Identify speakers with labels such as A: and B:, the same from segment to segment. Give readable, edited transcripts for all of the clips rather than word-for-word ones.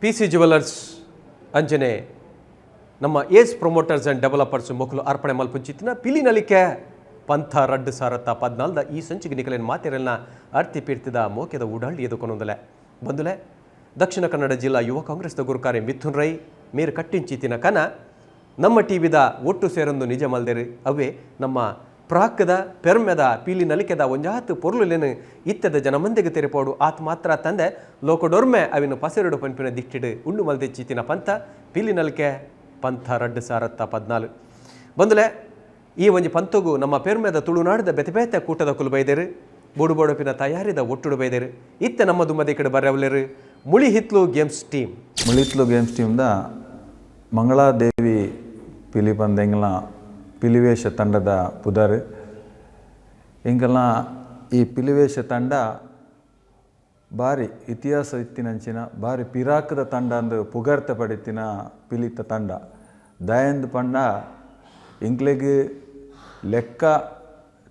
A: P C jewellers ಅಂಚನೆ ನಮ್ಮ S promoters and developers ಮೊಕುಲು ಅರ್ಪಣೆ ಮಲ್ಪುಂಚಿತ್ತಿನ ಪಿಲಿ ನಲಿಕೆ ಪಂಥ 2014ದ ಈ ಸಂಚಿಗೆ ನಿಕಲಿನ ಮಾತೆರೆಲ್ನ ಅರ್ತಿ ಪೀರ್ತಿದ ಮೋಕೆದ ಉಡಾಳ್ಳಿ ಎದುಕೊನೊಂದಲೆ. ಬಂದುಲೆ, ದಕ್ಷಿಣ ಕನ್ನಡ ಜಿಲ್ಲಾ ಯುವ ಕಾಂಗ್ರೆಸ್ದ ಗುರುಕಾರೆ ಮಿಥುನ್ ರೈ ಮೇರು ಕಟ್ಟಿಂಚಿತ್ತಿನ ಕನ ನಮ್ಮ ಟಿವಿದ ಒಟ್ಟು ಸೇರೊಂದು ನಿಜ ಮಲ್ದೆರು. ಅವೇ ನಮ್ಮ ಪ್ರಾಕದ ಪೆರ್ಮೆದ ಪೀಲಿ ನಲಿಕೆದ ಒಂಜಾತ್ ಪೊರ್ಲುಲೆನು ಇತ್ತೆದ ಜನಮಂದಿಗೆ ತೆರೆಪೋಡು, ಆತ್ ಮಾತ್ರ ತಂದೆ ಲೋಕಡೊರ್ಮೆ ಅವಿನ ಪಸೆರಡು ಪನ್ಪಿನ ದಿಟ್ಟಿಡು ಉಂಡು ಮಲ್ದೆಚ್ಚಿತ್ತಿನ ಪಂಥ ಪೀಲಿ ನಲಿಕೆ ಪಂಥ 2014. ಬಂದುಲೆ, ಈ ಒಂಜಿ ಪಂಥಗು ನಮ್ಮ ಪೆರ್ಮೆದ ತುಳುನಾಡದ ಬೆತೆ ಬೇತೆ ಕೂಟದ ಕುಲು ಬೈದೇರು, ಬೋಡು ಬೋಡಪಿನ ತಯಾರಿದ ಒಟ್ಟುಡು ಬೈದೇರು. ಇತ್ತೆ ನಮ್ಮ ದುಮ್ಮದಿ ಕಡೆ ಬರ್ರವಲೇರು ಮುಳಿಹಿತ್ಲು games team.
B: Mulihitlu games ಟೀಮ್ದ Mangaladevi ಪಿಲಿ ಪಂದೆಂಗ್ಲ ಪಿಲಿವೇಶ ತಂಡದ ಪುದರ್. ಎಂಕಲ್ನ ಈ ಪಿಲಿವೇಶ ತಂಡ ಬಾರಿ ಇತಿಹಾಸ ಇತ್ತಿನಂಚಿನ, ಬಾರಿ ಪಿರಾಕದ ತಂಡ ಅಂದು ಪುಗರ್ತೆ ಪಡಿತಿನ ಪಿಲಿತ ತಂಡ. ದಯಂದ್ ಪಂಡ ಎಂಕ್ಲೆಗ್ ಲೆಕ್ಕ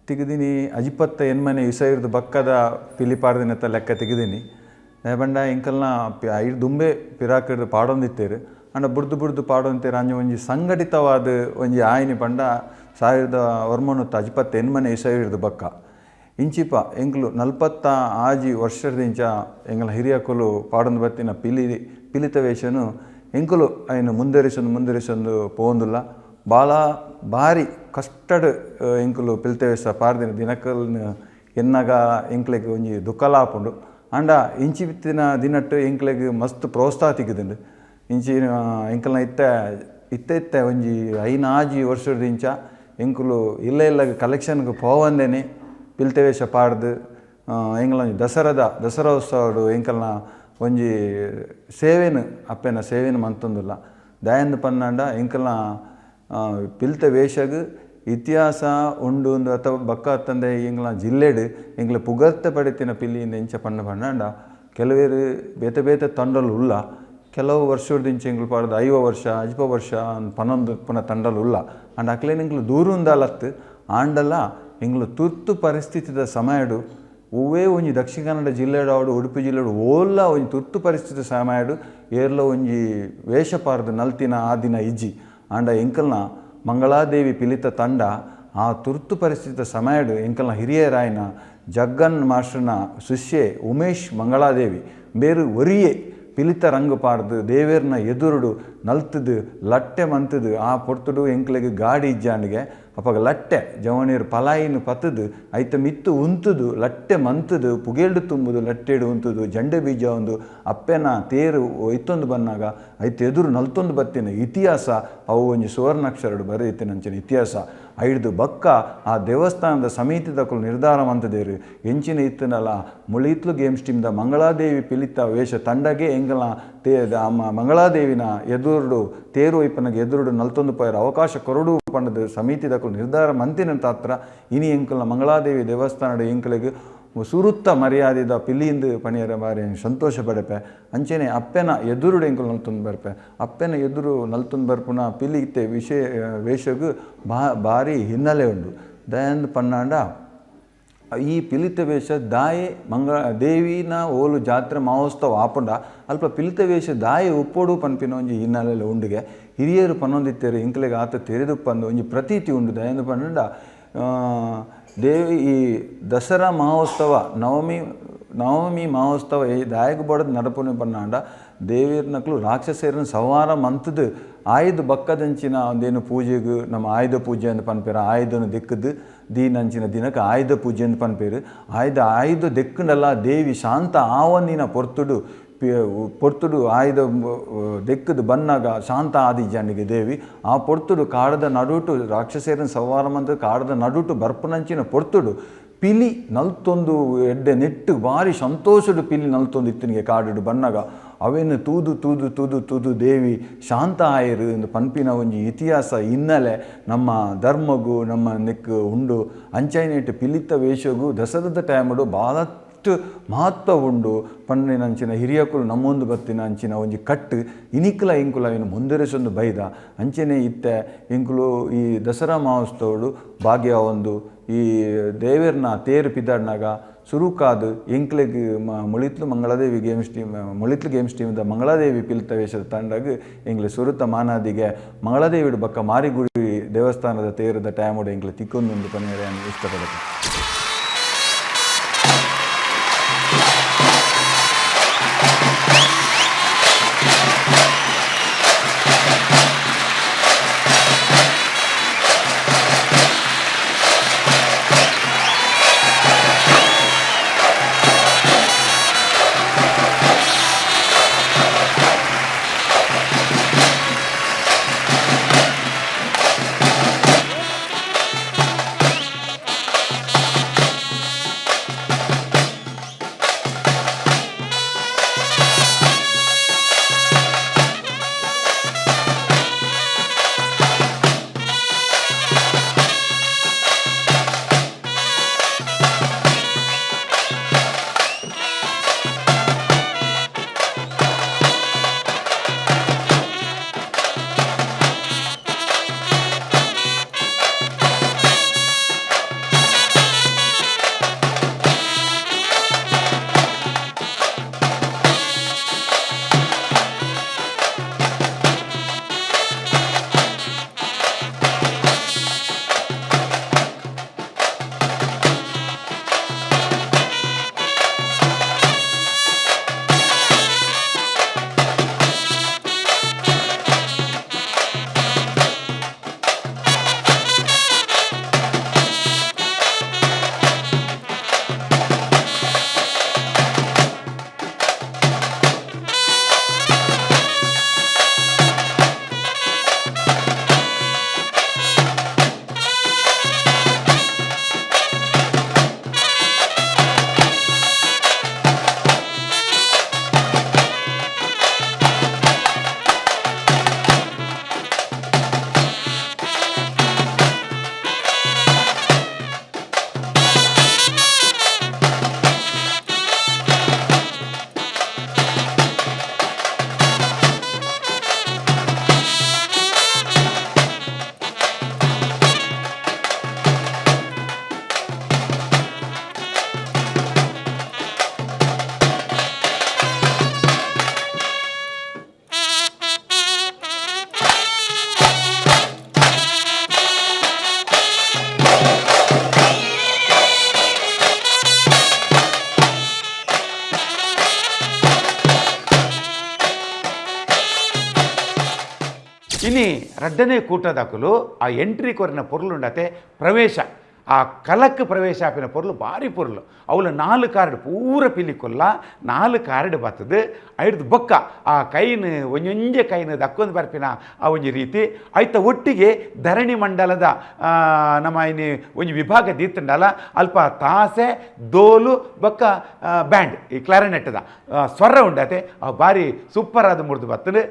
B: ತಿಗದಿನಿ ಅಜಿಪತ್ತ ಎನ್ಮನೆ ಇಸೈರ್ದು ಬಕ್ಕದ ಪಿಲಿ ಪಾಡ್ದಿನತ್ತ ಲೆಕ್ಕ ತೆಗೆದಿನಿ. ಪಂಡ ಎಂಕಲ್ನ ಐದು ದುಂಬೆ ಪಿರಾಕಡ್ ಪಾಡೊಂದಿತ್ತೇರು. ಆಂಡ ಬುಡ್ದು ಬುಡ್ದು ಪಾಡೊಂತೇರು. ಅಂಚ ಒಂಜಿ ಸಂಘಟಿತವಾದ ಒಂಜಿ ಆಯಿನಿ ಪಂಡ 1988ನೇ ಇಸವಿರ್ದು ಬಕ್ಕ. ಇಂಚಿಪ ಎಂಕ್ಲು 46 ವರ್ಷದಿಂಚ ಎಂಕಲ್ನ ಹಿರಿಯಕುಲು ಪಾಡೊಂದು ಬತ್ತಿನ ಪಿಲಿ ಪಿಲಿತ ವೇಷನು ಎಂಕುಲು ಐನು ಮುಂದುವರಿಸೊಂದು ಮುಂದುವರಿಸೊಂದು ಪೋವೊಂದುಲ್ಲ. ಬಾಳ ಬಾರಿ ಕಷ್ಟಡ್ ಎಂಕುಲು ಪಿಲಿತ ವೇಷ ಪಾಡ್ದಿನ ದಿನಕಲ್ನ ಎನ್ನಗ ಎಂಕ್ಲೆಗ್ ಒಂಜಿ ದುಃಖಲ ಆಪುಂಡು. ಆಂಡ ಇಂಚಿತ್ತಿನ ದಿನಟ್ ಎಂಕ್ಲೆಗ್ ಮಸ್ತ್ ಪ್ರೋತ್ಸಾಹ ತಿಕ್ಕುದುಂಡು. ಇಂಚಿನ ಎಂಕಲ್ನ ಇತ್ತೆ ಇತ್ತೆ ಇತ್ತೆ ಒಂಜಿ 5-6 ವರ್ಷದಿಂಚ ಎಂಕುಲು ಇಲ್ಲ ಇಲ್ಲ ಕಲೆಕ್ಷನ್ಗೆ ಪೋವಂದೇನೆ ಪಿಲಿತ ವೇಷ ಪಾಡ್ದು ಎಂಕಲ್ನ ಒಂಜಿ ದಸರಾ ಉತ್ಸವಡು ಎಂಕಲ್ನ ಒಂಜಿ ಸೇವೆನು, ಅಪ್ಪೆನ ಸೇವೆನು ಮಂತೊಂದುಲ್ಲ. ದಾಯೆಂದ್ ಪನ್ನಂಡ ಎಂಕಲ್ನ ಪಿಲಿತ ವೇಷಗ್ ಇತಿಹಾಸ ಉಂಡು ಉಂದು ಅಥವಾ ಬಕ್ಕ ಅತ್ತಂದೆ ಎಂಕಲ್ನ ಜಿಲ್ಲೆಡ್ ಎಂಕ್ಲೆ ಪುಗರ್ತೆ ಪಡೆತಿನ ಪಿಲಿಯಿಂದ ಇಂಚ ಪಂಡ ಪನ್ನಂಡ ಕೆಲವೇರು ಬೇತೆ ಬೇತೆ ತಂಡಲು ಉಲ್ಲ. ಕೆಲವು ವರ್ಷದಿಂಚ ಎಂಕ್ಲು ಪಾಡ್ದು 50 ವರ್ಷ, 50 ವರ್ಷ ಪನ್ನೊಂದು ಪುನ ತಂಡಲು ಉಲ್ಲ. ಆಂಡ ಅಕ್ಲೆನ್ ಎಂಕ್ಲು ದೂರುಂದಾಲತ್ತು. ಆಂಡಲ ಎಂಕ್ಲು ತುರ್ತು ಪರಿಸ್ಥಿತಿದ ಸಮಯಡು ಒವ್ವೇ ಒಂಜಿ ದಕ್ಷಿಣ ಕನ್ನಡ ಜಿಲ್ಲೆಡಾವಡು, ಉಡುಪಿ ಜಿಲ್ಲೆಡು ಓಲ್ಲ ಒಂಜಿ ತುರ್ತು ಪರಿಸ್ಥಿತಿ ಸಮಯಡು ಏರ್ಲ ಒಂಜಿ ವೇಷ ಪಾರ್ದು ನಲ್ತಿನ ಆ ದಿನ ಇಜ್ಜಿ. ಆಂಡ ಎಂಕಲ್ನ ಮಂಗಳಾದೇವಿ ಪಿಲಿತ ತಂಡ ಆ ತುರ್ತು ಪರಿಸ್ಥಿತಿದ ಸಮಯಡು ಎಂಕಲ್ನ ಹಿರಿಯರಾಯನ ಜಗ್ಗನ್ ಮಾಸ್ಟರ್ನ ಶಿಷ್ಯೆ ಉಮೇಶ್ ಮಂಗಳಾದೇವಿ ಬೇರು ಒರಿಯೇ ಪಿಲಿತ ರಂಗು ಪಾಡ್ದು ದೇವೇರ್ನ ಎದುರುಡು ನಲ್ತದು, ಲಟ್ಟೆ ಮಂತದು. ಆ ಪೊರ್ತುಡು ಎಂಕ್ಲೆಗ್ ಗಾಡಿ ಇಜ್ಜಾಂಡ್ಗೆ. ಅಪಗ ಲಟ್ಟೆ ಜವನಿಯರು ಪಲಾಯಿನ ಪತ್ತದು, ಐತ ಮಿತ್ತು ಉಂತುದು, ಲಟ್ಟೆ ಮಂತದು, ಪುಗೇಲ್ಡು ತುಂಬುದು, ಲಟ್ಟೆಡು ಉಂತುದು, ಜಂಡೆ ಬೀಜ ಒಂದು ಅಪ್ಪೆನ ತೇರು ಒಯ್ತೊಂದು ಬನ್ನಾಗ ಐತ ಎದುರು ನಲ್ತೊಂದು ಬತ್ತಿನ ಇತಿಹಾಸ ಅವು ಒಂಜಿ ಸುವರ್ಣಾಕ್ಷರಡು ಬರೆಯಿತ್ತಿನಂಚಿನ ಇತಿಹಾಸ. ಐಡ್ದು ಬಕ್ಕ ಆ ದೇವಸ್ಥಾನದ ಸಮಿತಿದಕುಲು ನಿರ್ಧಾರ ಮಂತದೇರು ಎಂಚಿನ ಇತ್ತನಲ್ಲ ಮುಳಿತ್ಲು ಗೇಮ್ಸ್ ಟೀಮ್ದ ಮಂಗಳಾದೇವಿ ಪಿಲಿತ ವೇಷ ತಂಡಗೆ ಎಂಗಲ ತೇ ಅಮ್ಮ ಮಂಗಳಾದೇವಿನ ಎದುರುಡು ತೇರು ಒಯ್ಪನಗೆ ಎದುರುಡು ನಲ್ತೊಂದು ಪೋಯರ ಅವಕಾಶ ಕೊರಡು ಪಂಡದು ಸಮಿತಿದಕುಲು ನಿರ್ಧಾರ ಮಂತಿನ ಹತ್ರ ಇನಿ ಎಂಕಲ್ನ ಮಂಗಳಾದೇವಿ ದೇವಸ್ಥಾನದ ಎಂಕಲೆಗ್ ಸುರುತ್ತ ಮರ್ಯಾದೆದ ಪಿಲಿಂದು ಪಣಿಯರ ಬಾರಿ ಸಂತೋಷ ಪಡೆಪೆ. ಅಂಚೆನೆ ಅಪ್ಪೆನ ಎದುರುಡು ಎಂಕುಲು ನಲ್ತೊಂದು ಬರ್ಪೆ. ಅಪ್ಪೆನ ಎದುರು ನಲ್ತೊಂದು ಬರ್ಪುನ ಪಿಲಿತೆ ವಿಶೇ ವೇಷಗ್ ಭಾರಿ ಹಿನ್ನೆಲೆ ಉಂಡು. ದಯಂದ್ ಪನ್ನಾಂಡ ಈ ಪಿಲಿತ ವೇಷ ದಾಯೆ ಮಂಗಳ ದೇವಿನ ಓಲು ಜಾತ್ರೆ ಮಹೋತ್ಸವ ಆಪುಂಡ ಅಲ್ಪ ಪಿಲಿತ ವೇಷ ದಾಯೆ ಉಪ್ಪೊಡು ಪನ್ಪಿನ ಒಂಜಿ ಹಿನ್ನೆಲೆ ಉಂಡುಗೆ. ಹಿರಿಯರು ಪನ್ನೊಂದಿತ್ತೇರು, ಎಂಕ್ಲೆಗ್ ಆತ ತೆರೆದುಪ್ಪಂದು ಒಂಜಿ ಪ್ರತೀತಿ ಉಂಡು. ದಯಂದು ಪನ್ನಂಡ ದೇವಿ ಈ ದಸರಾ ಮಹೋತ್ಸವ, ನವಮಿ ನವಮಿ ಮಹೋತ್ಸವ ದಾಯಗ ಬಡದ್ ನಡಪುನ ಪನ್ನಾಂಡ ದೇವಿಯರ್ನಕ್ಲು ರಾಕ್ಷಸರನ್ನ ಸಂಹಾರ ಮಂತದು ಆಯುಧ ಬಕ್ಕದಂಚಿನ ಒಂದೇನು ಪೂಜೆಗ್ ನಮ್ಮ ಆಯುಧ ಪೂಜೆ ಅಂದ್ ಪನ್ಪೆರ್. ಆಯುಧನು ದೆಕ್ಕದು ದೀನಂಚಿನ ದಿನಕ್ಕೆ ಆಯುಧ ಪೂಜೆ ಅಂದ್ ಪನ್ಪೆರ್. ಆಯುಧ ಆಯುಧ ದೆಕ್ಕುಂಡಲ ದೇವಿ ಶಾಂತ ಆವಂದಿನ ಪೊರ್ತುಡು ಪೊರ್ತುಡು ಆಯುಧ ದೆಕ್ಕದು ಬನ್ನಾಗ ಶಾಂತ ಆದಿಜ್ಜಾಂಡಿಗೆ ದೇವಿ. ಆ ಪೊರ್ತುಡು ಕಾಡದ ನಡುಟು ರಾಕ್ಷಸೇರನ ಸಂಹಾರ ಮಂತ್ ಕಾಡದ ನಡುಟು ಬರ್ಪುನಂಚಿನ ಪೊರ್ತುಡು ಪಿಲಿ ನಲ್ತೊಂದು ಎಡ್ಡೆ ನೆಟ್ಟು ಭಾರಿ ಸಂತೋಷಡು ಪಿಲಿ ನಲ್ತೊಂದು ಇತ್ತನಿಗೆ ಕಾಡುಡು ಬನ್ನಗ ಅವೇನು ತೂದು ತೂದು ತೂದು ತೂದು ದೇವಿ ಶಾಂತ ಆಯರು ಎಂದು ಪನ್ಪಿನ ಒಂಜಿ ಇತಿಹಾಸ ಹಿನ್ನೆಲೆ ನಮ್ಮ ಧರ್ಮಗು ನಮ್ಮ ನೆಕ್ ಉಂಡು. ಅಂಚೈನೆಟ್ ಪಿಲಿತ ವೇಷಗು ದಸರದ ಟೈಮುಡು ಭಾಳಷ್ಟು ಮಹತ್ವ ಉಂಡು ಪನ್ನಿನಂಚಿನ ಹಿರಿಯಕುಲು ನಮ್ಮೊಂದು ಬತ್ತಿನ ಅಂಚಿನ ಒಂಜಿ ಕಟ್ಟು ಇನಿಕ್ಲ ಇಂಕುಲ ಅವೇನು ಮುಂದುವರಿಸೊಂದು ಬೈದ. ಅಂಚೆನೆ ಇತ್ತೆ ಇಂಕುಲು ಈ ದಸರಾ ಮಹೋತ್ಸವಡು ಭಾಗ್ಯ ಒಂದು ಈ ದೇವೆರ್ನ ತೇರು ಪಿದಾಡ್ನಾಗ ಸುರುಕಾದು ಎಂಕ್ಲೆಗ್ Mulitlu Mangaladevi games team Mulitlu games ಟೀಮ್ದ Mangaladevi ಪಿಲಿತ ವೇಷದ ತಂಡಗ್ ಎಂಕ್ಲೆ ಸುರುತ ಮಾನಾದಿಗೆ ಮಂಗಳಾದೇವಿಡ್ ಬಕ್ಕ ಮಾರಿಗುಡಿ ದೇವಸ್ಥಾನದ ತೇರದ ಟೈಮುಡು ಎಂಕ್ಲೆ ತಿಕ್ಕೊಂದುಂಡು ಪನ್ಯರೆ ಇಷ್ಟಪಡುತ್ತೆ.
C: ಇನಿ ರಡ್ಡನೇ ಕೂಟದಾಕಲು ಆ ಎಂಟ್ರಿ ಕೊರಿನ ಪೊರ್ಲುಂಡತೆ ಪ್ರವೇಶ ಆ ಕಲಕ್ ಪ್ರವೇಶ ಆಪಿನ ಪೊರ್ಲು ಭಾರಿ ಪೊರ್ಲು. ಅವಳು ನಾಲ್ಕು ಕಾರ್ಡ್ ಪೂರ ಪಿಲಿಕೊಲ್ಲ ನಾಲ್ಕು ಕಾರ್ಡ್ ಬರ್ತದೆ ಐಡ್ದು ಬೊಕ್ಕ ಆ ಕೈನ ಒಂಜೊಂಜೆ ಕೈನ ದಕ್ಕೊಂದು ಬರ್ಪಿನ ಆ ಒಂಜಿ ರೀತಿ ಐತ ಒಟ್ಟಿಗೆ ಧರಣಿ ಮಂಡಲದ ನಮ್ಮ ಇನಿ ಒಂಜಿ ವಿಭಾಗ ದೀತಂಡಲ ಅಲ್ಪ ತಾಸೆ ದೋಲು ಬೊಕ್ಕ ಬ್ಯಾಂಡ್ ಈ ಕ್ಲಾರಿನೆಟ್ದ ಸ್ವರ ಉಂಡತೆ ಆ ಭಾರಿ ಸೂಪರ್ ಆದ ಮುರಿದು ಬರ್ತದೆ.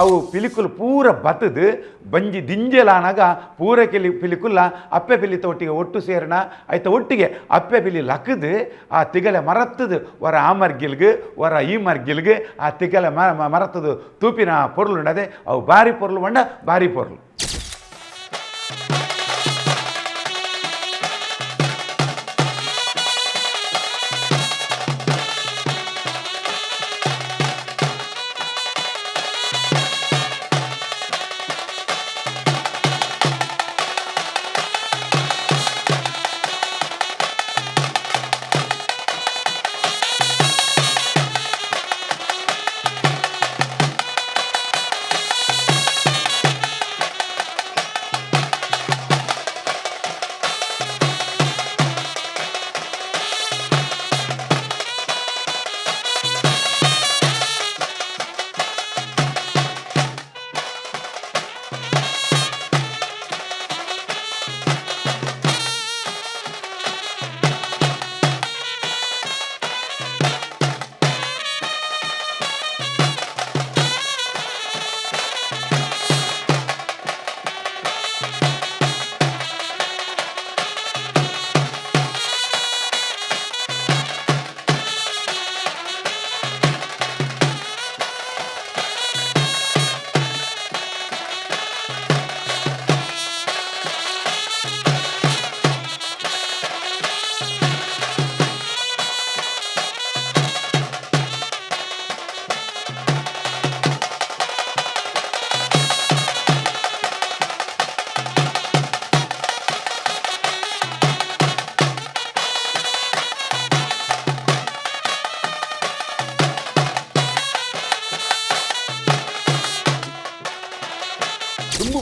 C: ಅವು ಪಿಲಿಕುಲು ಪೂರ ಬತ್ತದು ಬಂಜಿ ದಿಂಜಲಾನಾಗ ಪೂರ ಕೆಲಿ ಪಿಲಿಕುಲ್ಲ ಅಪ್ಪೆ ಪಿಲಿತ ಒಟ್ಟಿಗೆ ಒಟ್ಟು ಸೇರಣ ಐತ ಒಟ್ಟಿಗೆ ಅಪ್ಪೆ ಪಿಲಿ ಲಕ್ಕದು ಆ ತಿಗಲೆ ಮರತ್ತದು ವರ ಆ ಮರ್ಗಿಲ್ಗ್ ವರ ಈ ಮರ್ಗಿಲ್ಗ್ ಆ ತಿಗಲೆ ಮರತ್ತದು ತೂಪಿನ ಪೊರ್ಲು ಉಂಡದೆ ಅವು ಬಾರಿ ಪೊರ್ಲು ಬಂಡ ಬಾರಿ ಪೊರ್ಲು.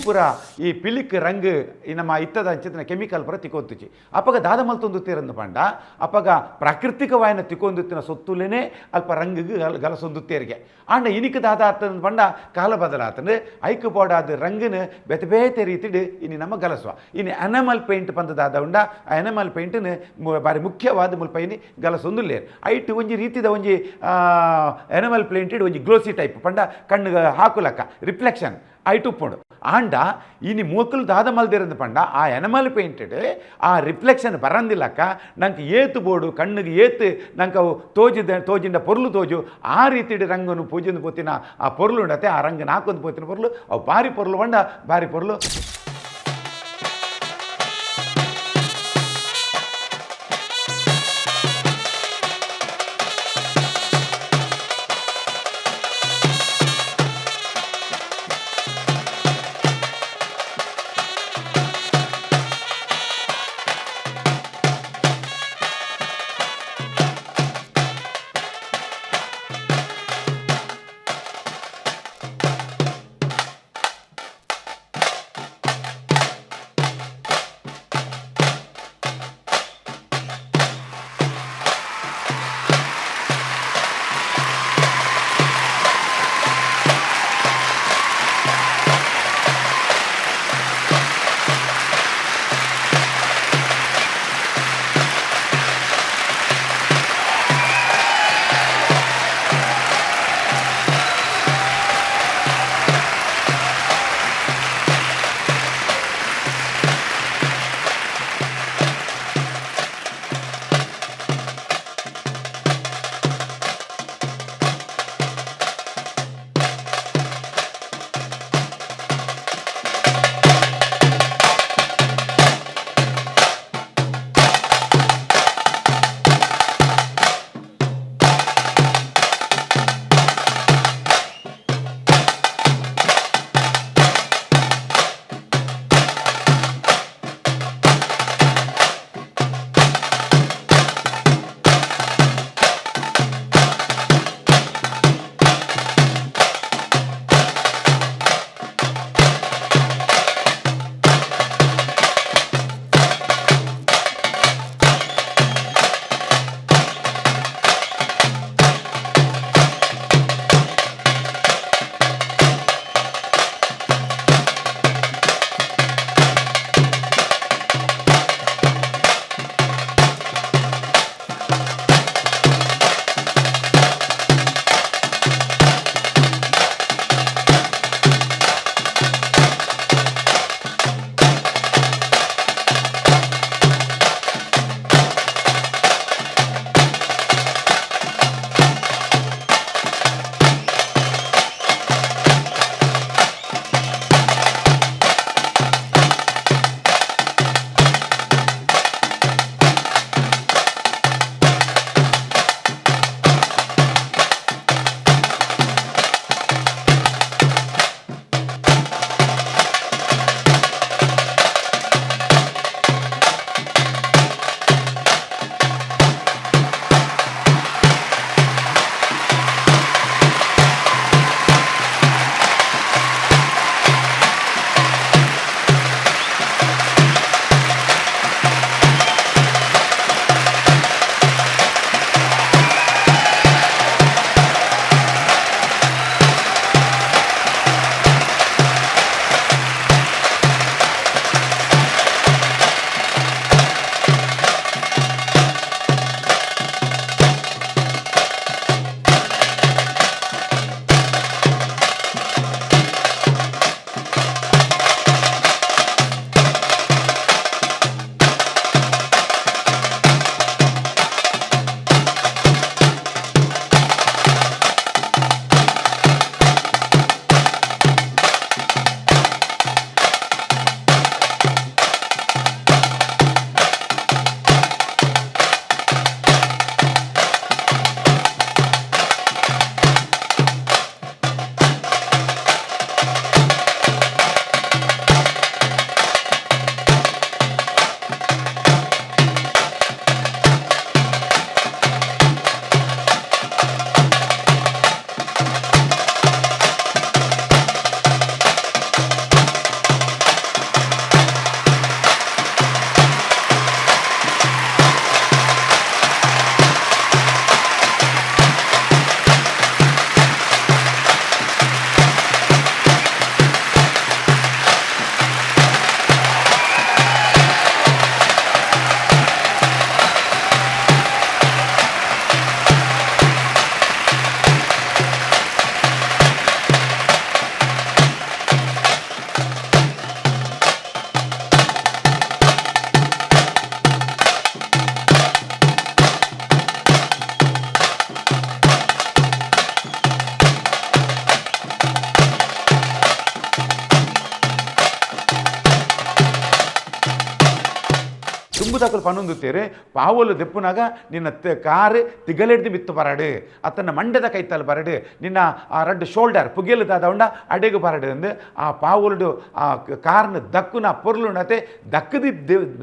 C: ಪೂರ ಈ ಪಿಲಿಕ್ ರಂಗ್ ಈ ನಮ್ಮ ಇತ್ತದ ಅಂಚಿನ ಕೆಮಿಕಲ್ ಪೂರ ತಿಕ್ಕೊಂತುಚಿ ಅಪಗ ದಾದ ಮಲ್ತೊಂದು ಪಂಡ ಅಪಗ ಪ್ರಾಕೃತಿಕವಾಯಿನ ತಿಕ್ಕೊಂದುತ್ತಿನ ಸೊತ್ತುಲೇನೆ ಅಲ್ಪ ರಂಗಿಗೆ ಗಲಸೊಂದುತ್ತೇರಿಗೆ. ಆಂಡ ಇನಿಕ್ ದಾದ ಆತಂದು ಪಂಡ ಕಾಲ ಬದಲಾತಂದು ಐಕ್ ಬೋಡಾದ ರಂಗನ ಬೇತೆ ಬೇತೆ ರೀತಿಡ್ ಇನಿ ನಮ್ಮ ಗಲಸುವ. ಇನಿ ಅನಿಮಲ್ ಪೇಂಟ್ ಪಂದ ದಾದ ಉಂಡ ಆ ಅನಿಮಲ್ ಪೇಂಟ್ನ ಬಾರಿ ಮುಖ್ಯವಾದ ಮುಲ್ಪ ಇನಿ ಗಲಸೊಂದುಲ್ಲೇರು. ಐಟ್ ಒಂಜಿ ರೀತಿದ ಒಂಜಿ ಅನಿಮಲ್ ಪೇಂಟೆಡ್ ಒಂಜಿ ಗ್ಲೋಸಿ ಟೈಪ್ ಪಂಡ ಕಣ್ಣು ಹಾಕುಲಕ್ಕ ರಿಫ್ಲೆಕ್ಷನ್ ಐಟ್ ಉಪ್ಪುಂಡು. ಆಂಡ ಇನಿ ಮೂಕುಲು ದಾದ ಮಲ್ದಿರಂದು ಪಂಡ ಆ ಎನಮಲ್ ಪೇಂಟೆಡ್ ಆ ರಿಫ್ಲೆಕ್ಷನ್ ಬರಂದಿಲ್ಲಕ್ಕ ನಂಗೆ ಏತು ಬೋಡು ಕಣ್ಣಿಗೆ ಏತು ನಂಗೆ ಅವು ತೋಜಿದ ತೋಜಿಂಡ ಪೊರ್ಲು ತೋಜು ಆ ರೀತಿಡ್ ರಂಗನು ಪೂಜೆಂದು ಪೋತಿನ ಆ ಪೊರ್ಲು ಉಂಡತೆ ಆ ರಂಗನ ಹಾಕೊಂದು ಪೋತಿನ ಪೊರ್ಲು ಅವು ಬಾರಿ ಪೊರ್ಲು ಪಂಡ ಬಾರಿ ಪೊರ್ಲು. ಊರ್ದಕಲು ಪನೊಂದುತ್ತೇರು ಪಾವಲು ದೆಪ್ಪುನಾಗ ನಿನ್ನ ಕಾರ್ ತಿಗಲೆಡ್ದು ಬಿತ್ತು ಬರಡು, ಅತನ ಮಂಡದ ಕೈತಲ್ ಬರಡು, ನಿನ್ನ ಆ ರಡ್ಡು ಶೋಲ್ಡರ್ ಪುಗೆಲು ದಾದ ಉಂಡ ಅಡೆಗು ಬರಡು ಅಂದು ಆ ಪಾವಲುಡು ಆ ಕಾರ್ನ ದಕ್ಕುನ ಪೊರ್ಲುಂಡತೆ ದಕ್ಕದಿ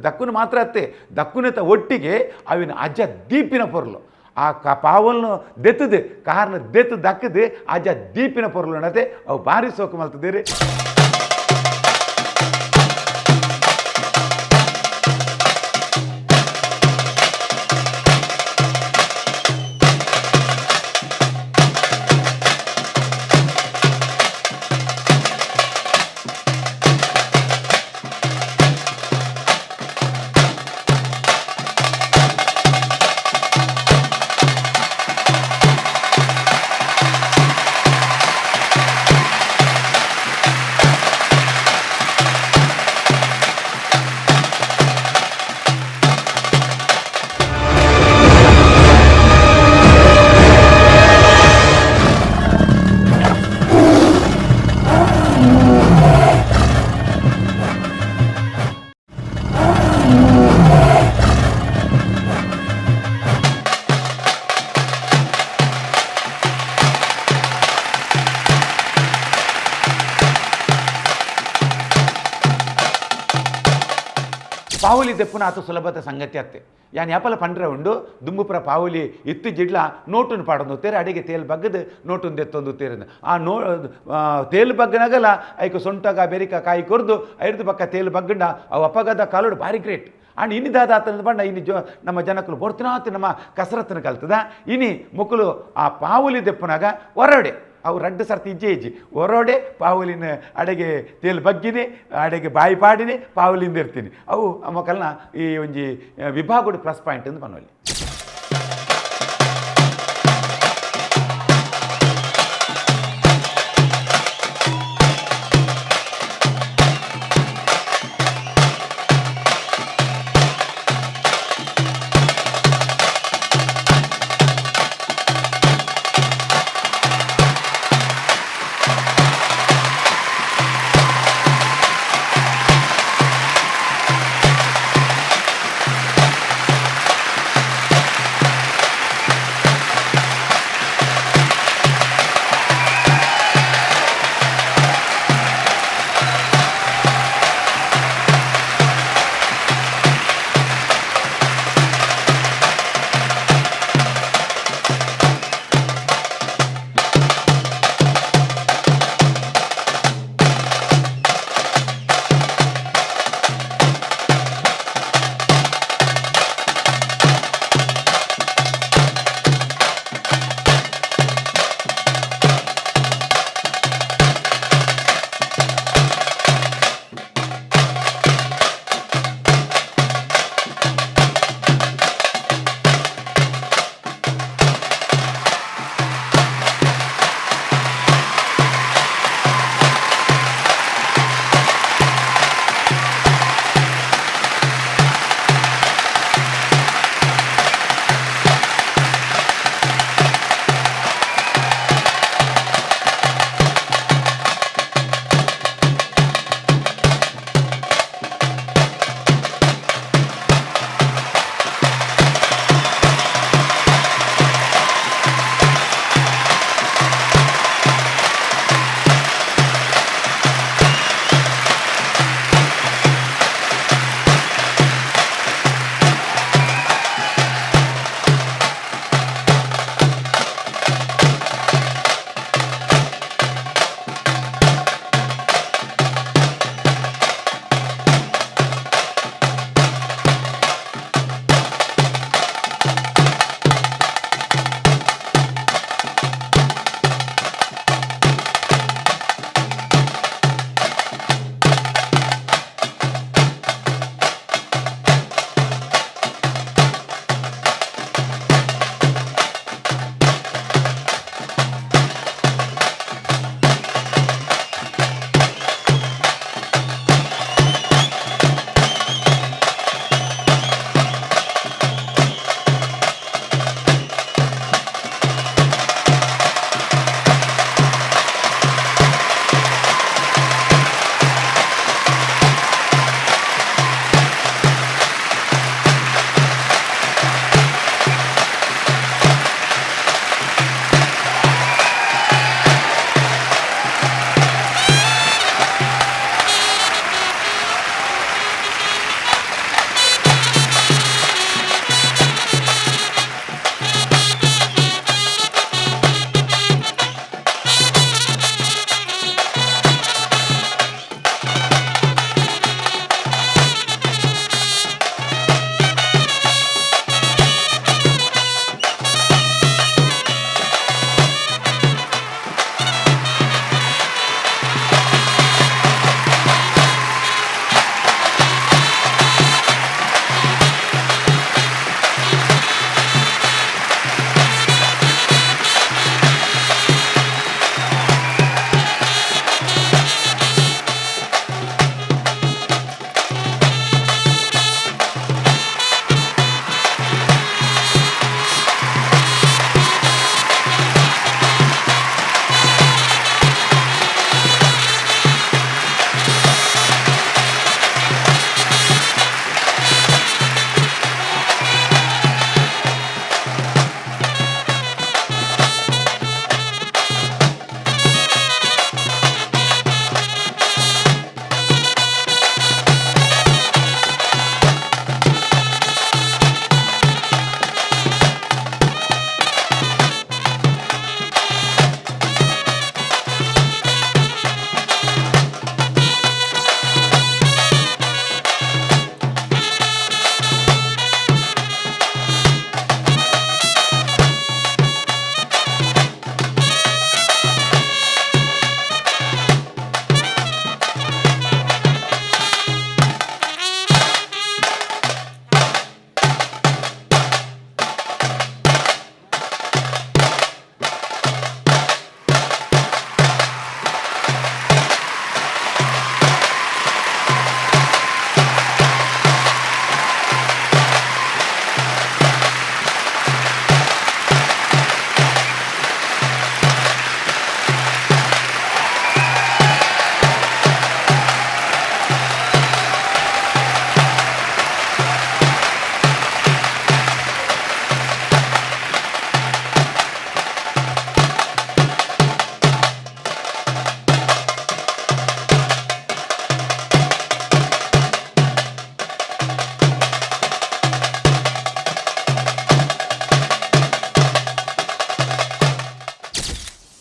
C: ದಕ್ಕುನ ಮಾತ್ರ ಅತ್ತೆ ದಕ್ಕುನತ ಒಟ್ಟಿಗೆ ಅವಿನ ಅಜ್ಜ ದೀಪಿನ ಪೊರ್ಲು ಆ ಪಾವಲ್ನು ದೆತ್ತದು ಕಾರ್ನ ದೆತ್ತು ದಕ್ಕದು ಅಜ್ಜ ದೀಪಿನ ಪೊರ್ಲುಂಡತೆ ಅವು ಭಾರಿ ಸೋಕು ಮಲ್ತದಿರಿ. ಪಾವಲಿ ದೆಪ್ಪುನ ಆತ ಸುಲಭದ ಸಂಗತಿ ಅತ್ತೆ. ಯಾನ್ ಯಾಪಲ ಪಂಡ್ರೆ ಉಂಡು ದುಂಬುಪುರ ಪಾವಲಿ ಇತ್ತು ಜಿಡ್ಲ ನೋಟುನು ಪಾಡೊಂದು ತೇರು ಅಡಿಗೆ ತೇಲ್ ಬಗ್ಗದು ನೋಟುನ್ ದೆತ್ತೊಂದು ತೇರು ಆ ನೋ ತೇಲ್ ಬಗ್ಗನಾಗಲ ಐಕ್ ಸೊಂಟಗ ಬೆರಿಕ ಕಾಯಿ ಕೊರ್ದು ಐರ್ದು ಪಕ್ಕ ತೇಲ್ ಬಗ್ಗಂಡ ಅವು ಅಪಗದ ಕಾಲೋಡು ಭಾರಿ ಗ್ರೇಟ್. ಅಂಡ್ ಇನಿ ದಾದ ಆತನ ಪಂಡ ಇನಿ ಜೋ ನಮ್ಮ ಜನಕುಲು ಬೊರ್ತಿನಾತ್ ನಮ್ಮ ಕಸರತ್ತನ ಕಲ್ತದ ಇನಿ ಮೊಕುಲು ಆ ಪಾವಲಿ ದೆಪ್ಪುನಾಗ ಹೊರಡೆ ಅವು ರಡ್ಡು ಸರ್ತಿ ಇಜ್ಜೆ ಇಜ್ಜಿ ಹೊರಡೆ ಪಾವಲಿನ ಅಡೆಗೆ ತೇಲ್ ಬಗ್ಗಿನಿ ಅಡೆಗೆ ಬಾಯಿ ಪಾಡಿನಿ ಪಾವಲಿಂದ ಇರ್ತೀನಿ ಅವು ಮೊಕಲ್ನ ಈ ಒಂಜಿ ವಿಭಾಗಡು ಪ್ಲಸ್ ಪಾಯಿಂಟ್ ಅಂತ ಪನೊಲಿ.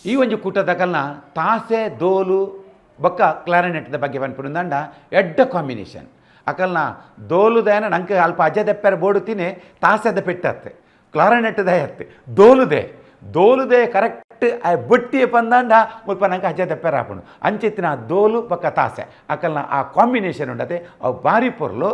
C: ಈ ಒಂಜಿ ಕೂಟದಕಲ್ನ ತಾಸೆ ದೋಲು ಬೊಕ್ಕ ಕ್ಲಾರಿನೆಟ್ದ ಬಗ್ಗೆ ಪನ್ಪುಂಡು ಎಡ್ಡ ಕಾಂಬಿನೇಷನ್. ಅಕಲ್ನ ದೋಲುದಯನ ನಂಗೆ ಅಲ್ಪ ಅಜ್ಜ ದೆಪ್ಪರ ಬೋಡು ತಿನೆ ತಾಸೆದ ಪೆಟ್ಟತ್ತೆ ಕ್ಲಾರಿನೆಟ್ ದಯತ್ತೆ ದೋಲುದೆ ದೋಲುದೆ ಕರೆಕ್ಟ್ ಆ ಬೊಟ್ಟಿಯ ಪಂದಾಂಡ ಮುಲ್ಪ ನಂಗೆ ಅಜ್ಜ ದೆಪ್ಪರ ಆಪುಂಡು. ಅಂಚಿತ್ತಿನ ದೋಲು ಬೊಕ್ಕ ತಾಸೆ ಅಕಲ್ನ ಆ ಕಾಂಬಿನೇಷನ್ ಉಂಡತೆ ಅವು ಭಾರಿ ಪೊರ್ಲು.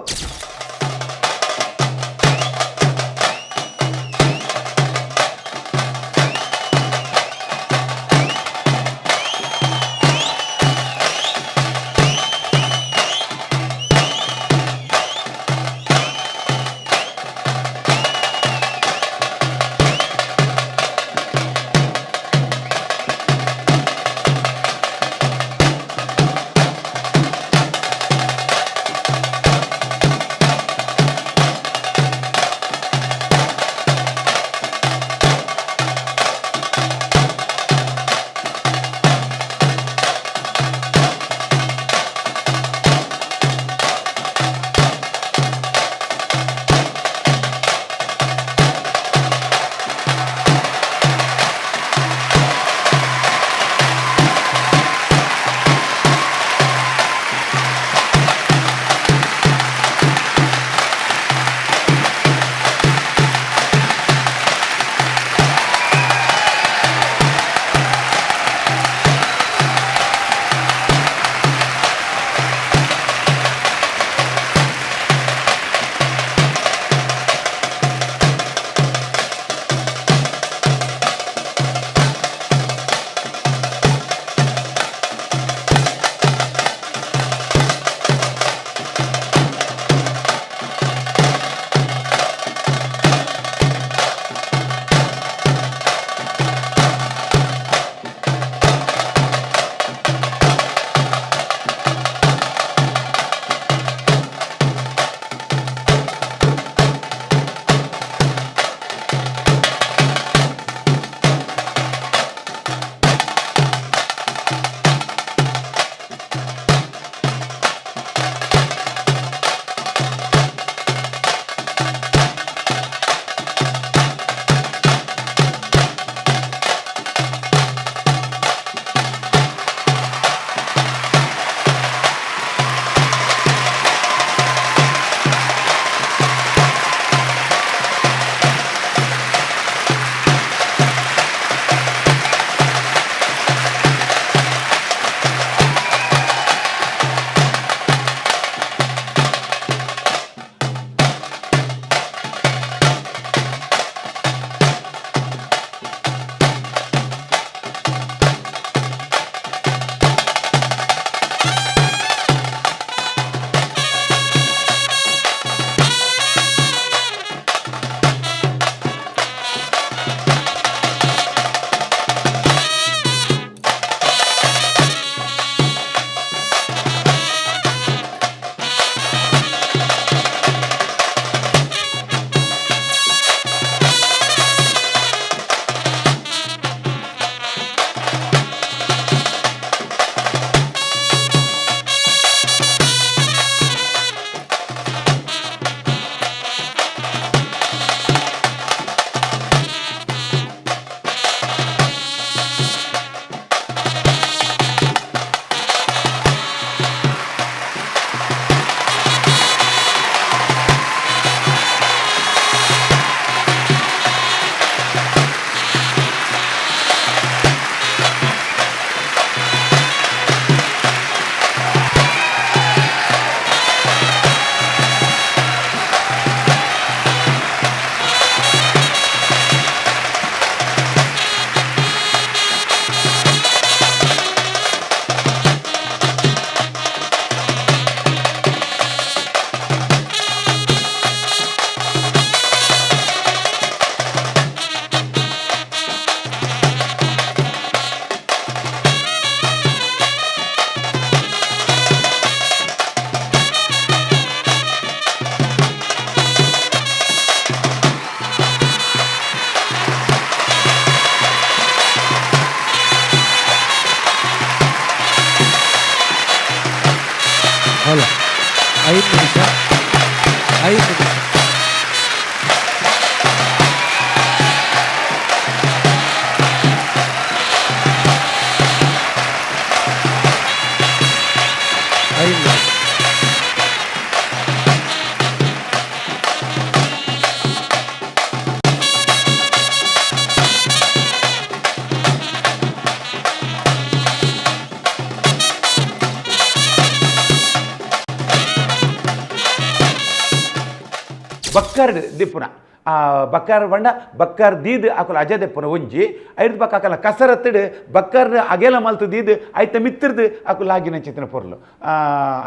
C: ಬಕ್ಕರ್ಡ್ ದಿಪ್ಪುನ ಆ ಬಕ್ಕಾರ ಬಂಡ ಬಕ್ಕಾರ್ ದೀದ್ ಅಕುಲು ಅಜ ದೆಪ್ಪುನ ಒಂಜಿ ಐರ್ದ್ ಬಕ್ಕ ಅಕಲ ಕಸರತ್ತಡ್ ಬಕ್ಕರ್ನ ಅಗೆಲ ಮಲ್ತು ದೀದ್ ಐತ ಮಿತ್ತಿರ್ದು ಅಕುಲು ಲಾಗಿನ ಚಿತ್ತಿನ ಪೊರ್ಲು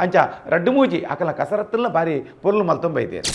C: ಅಂಚ ರಡ್ಡು ಮೂಜಿ ಅಕಲ ಕಸರತ್ತಲ್ಲ ಬಾರಿ ಪೊರ್ಲು ಮಲ್ತೊಂಬೈದೇರು.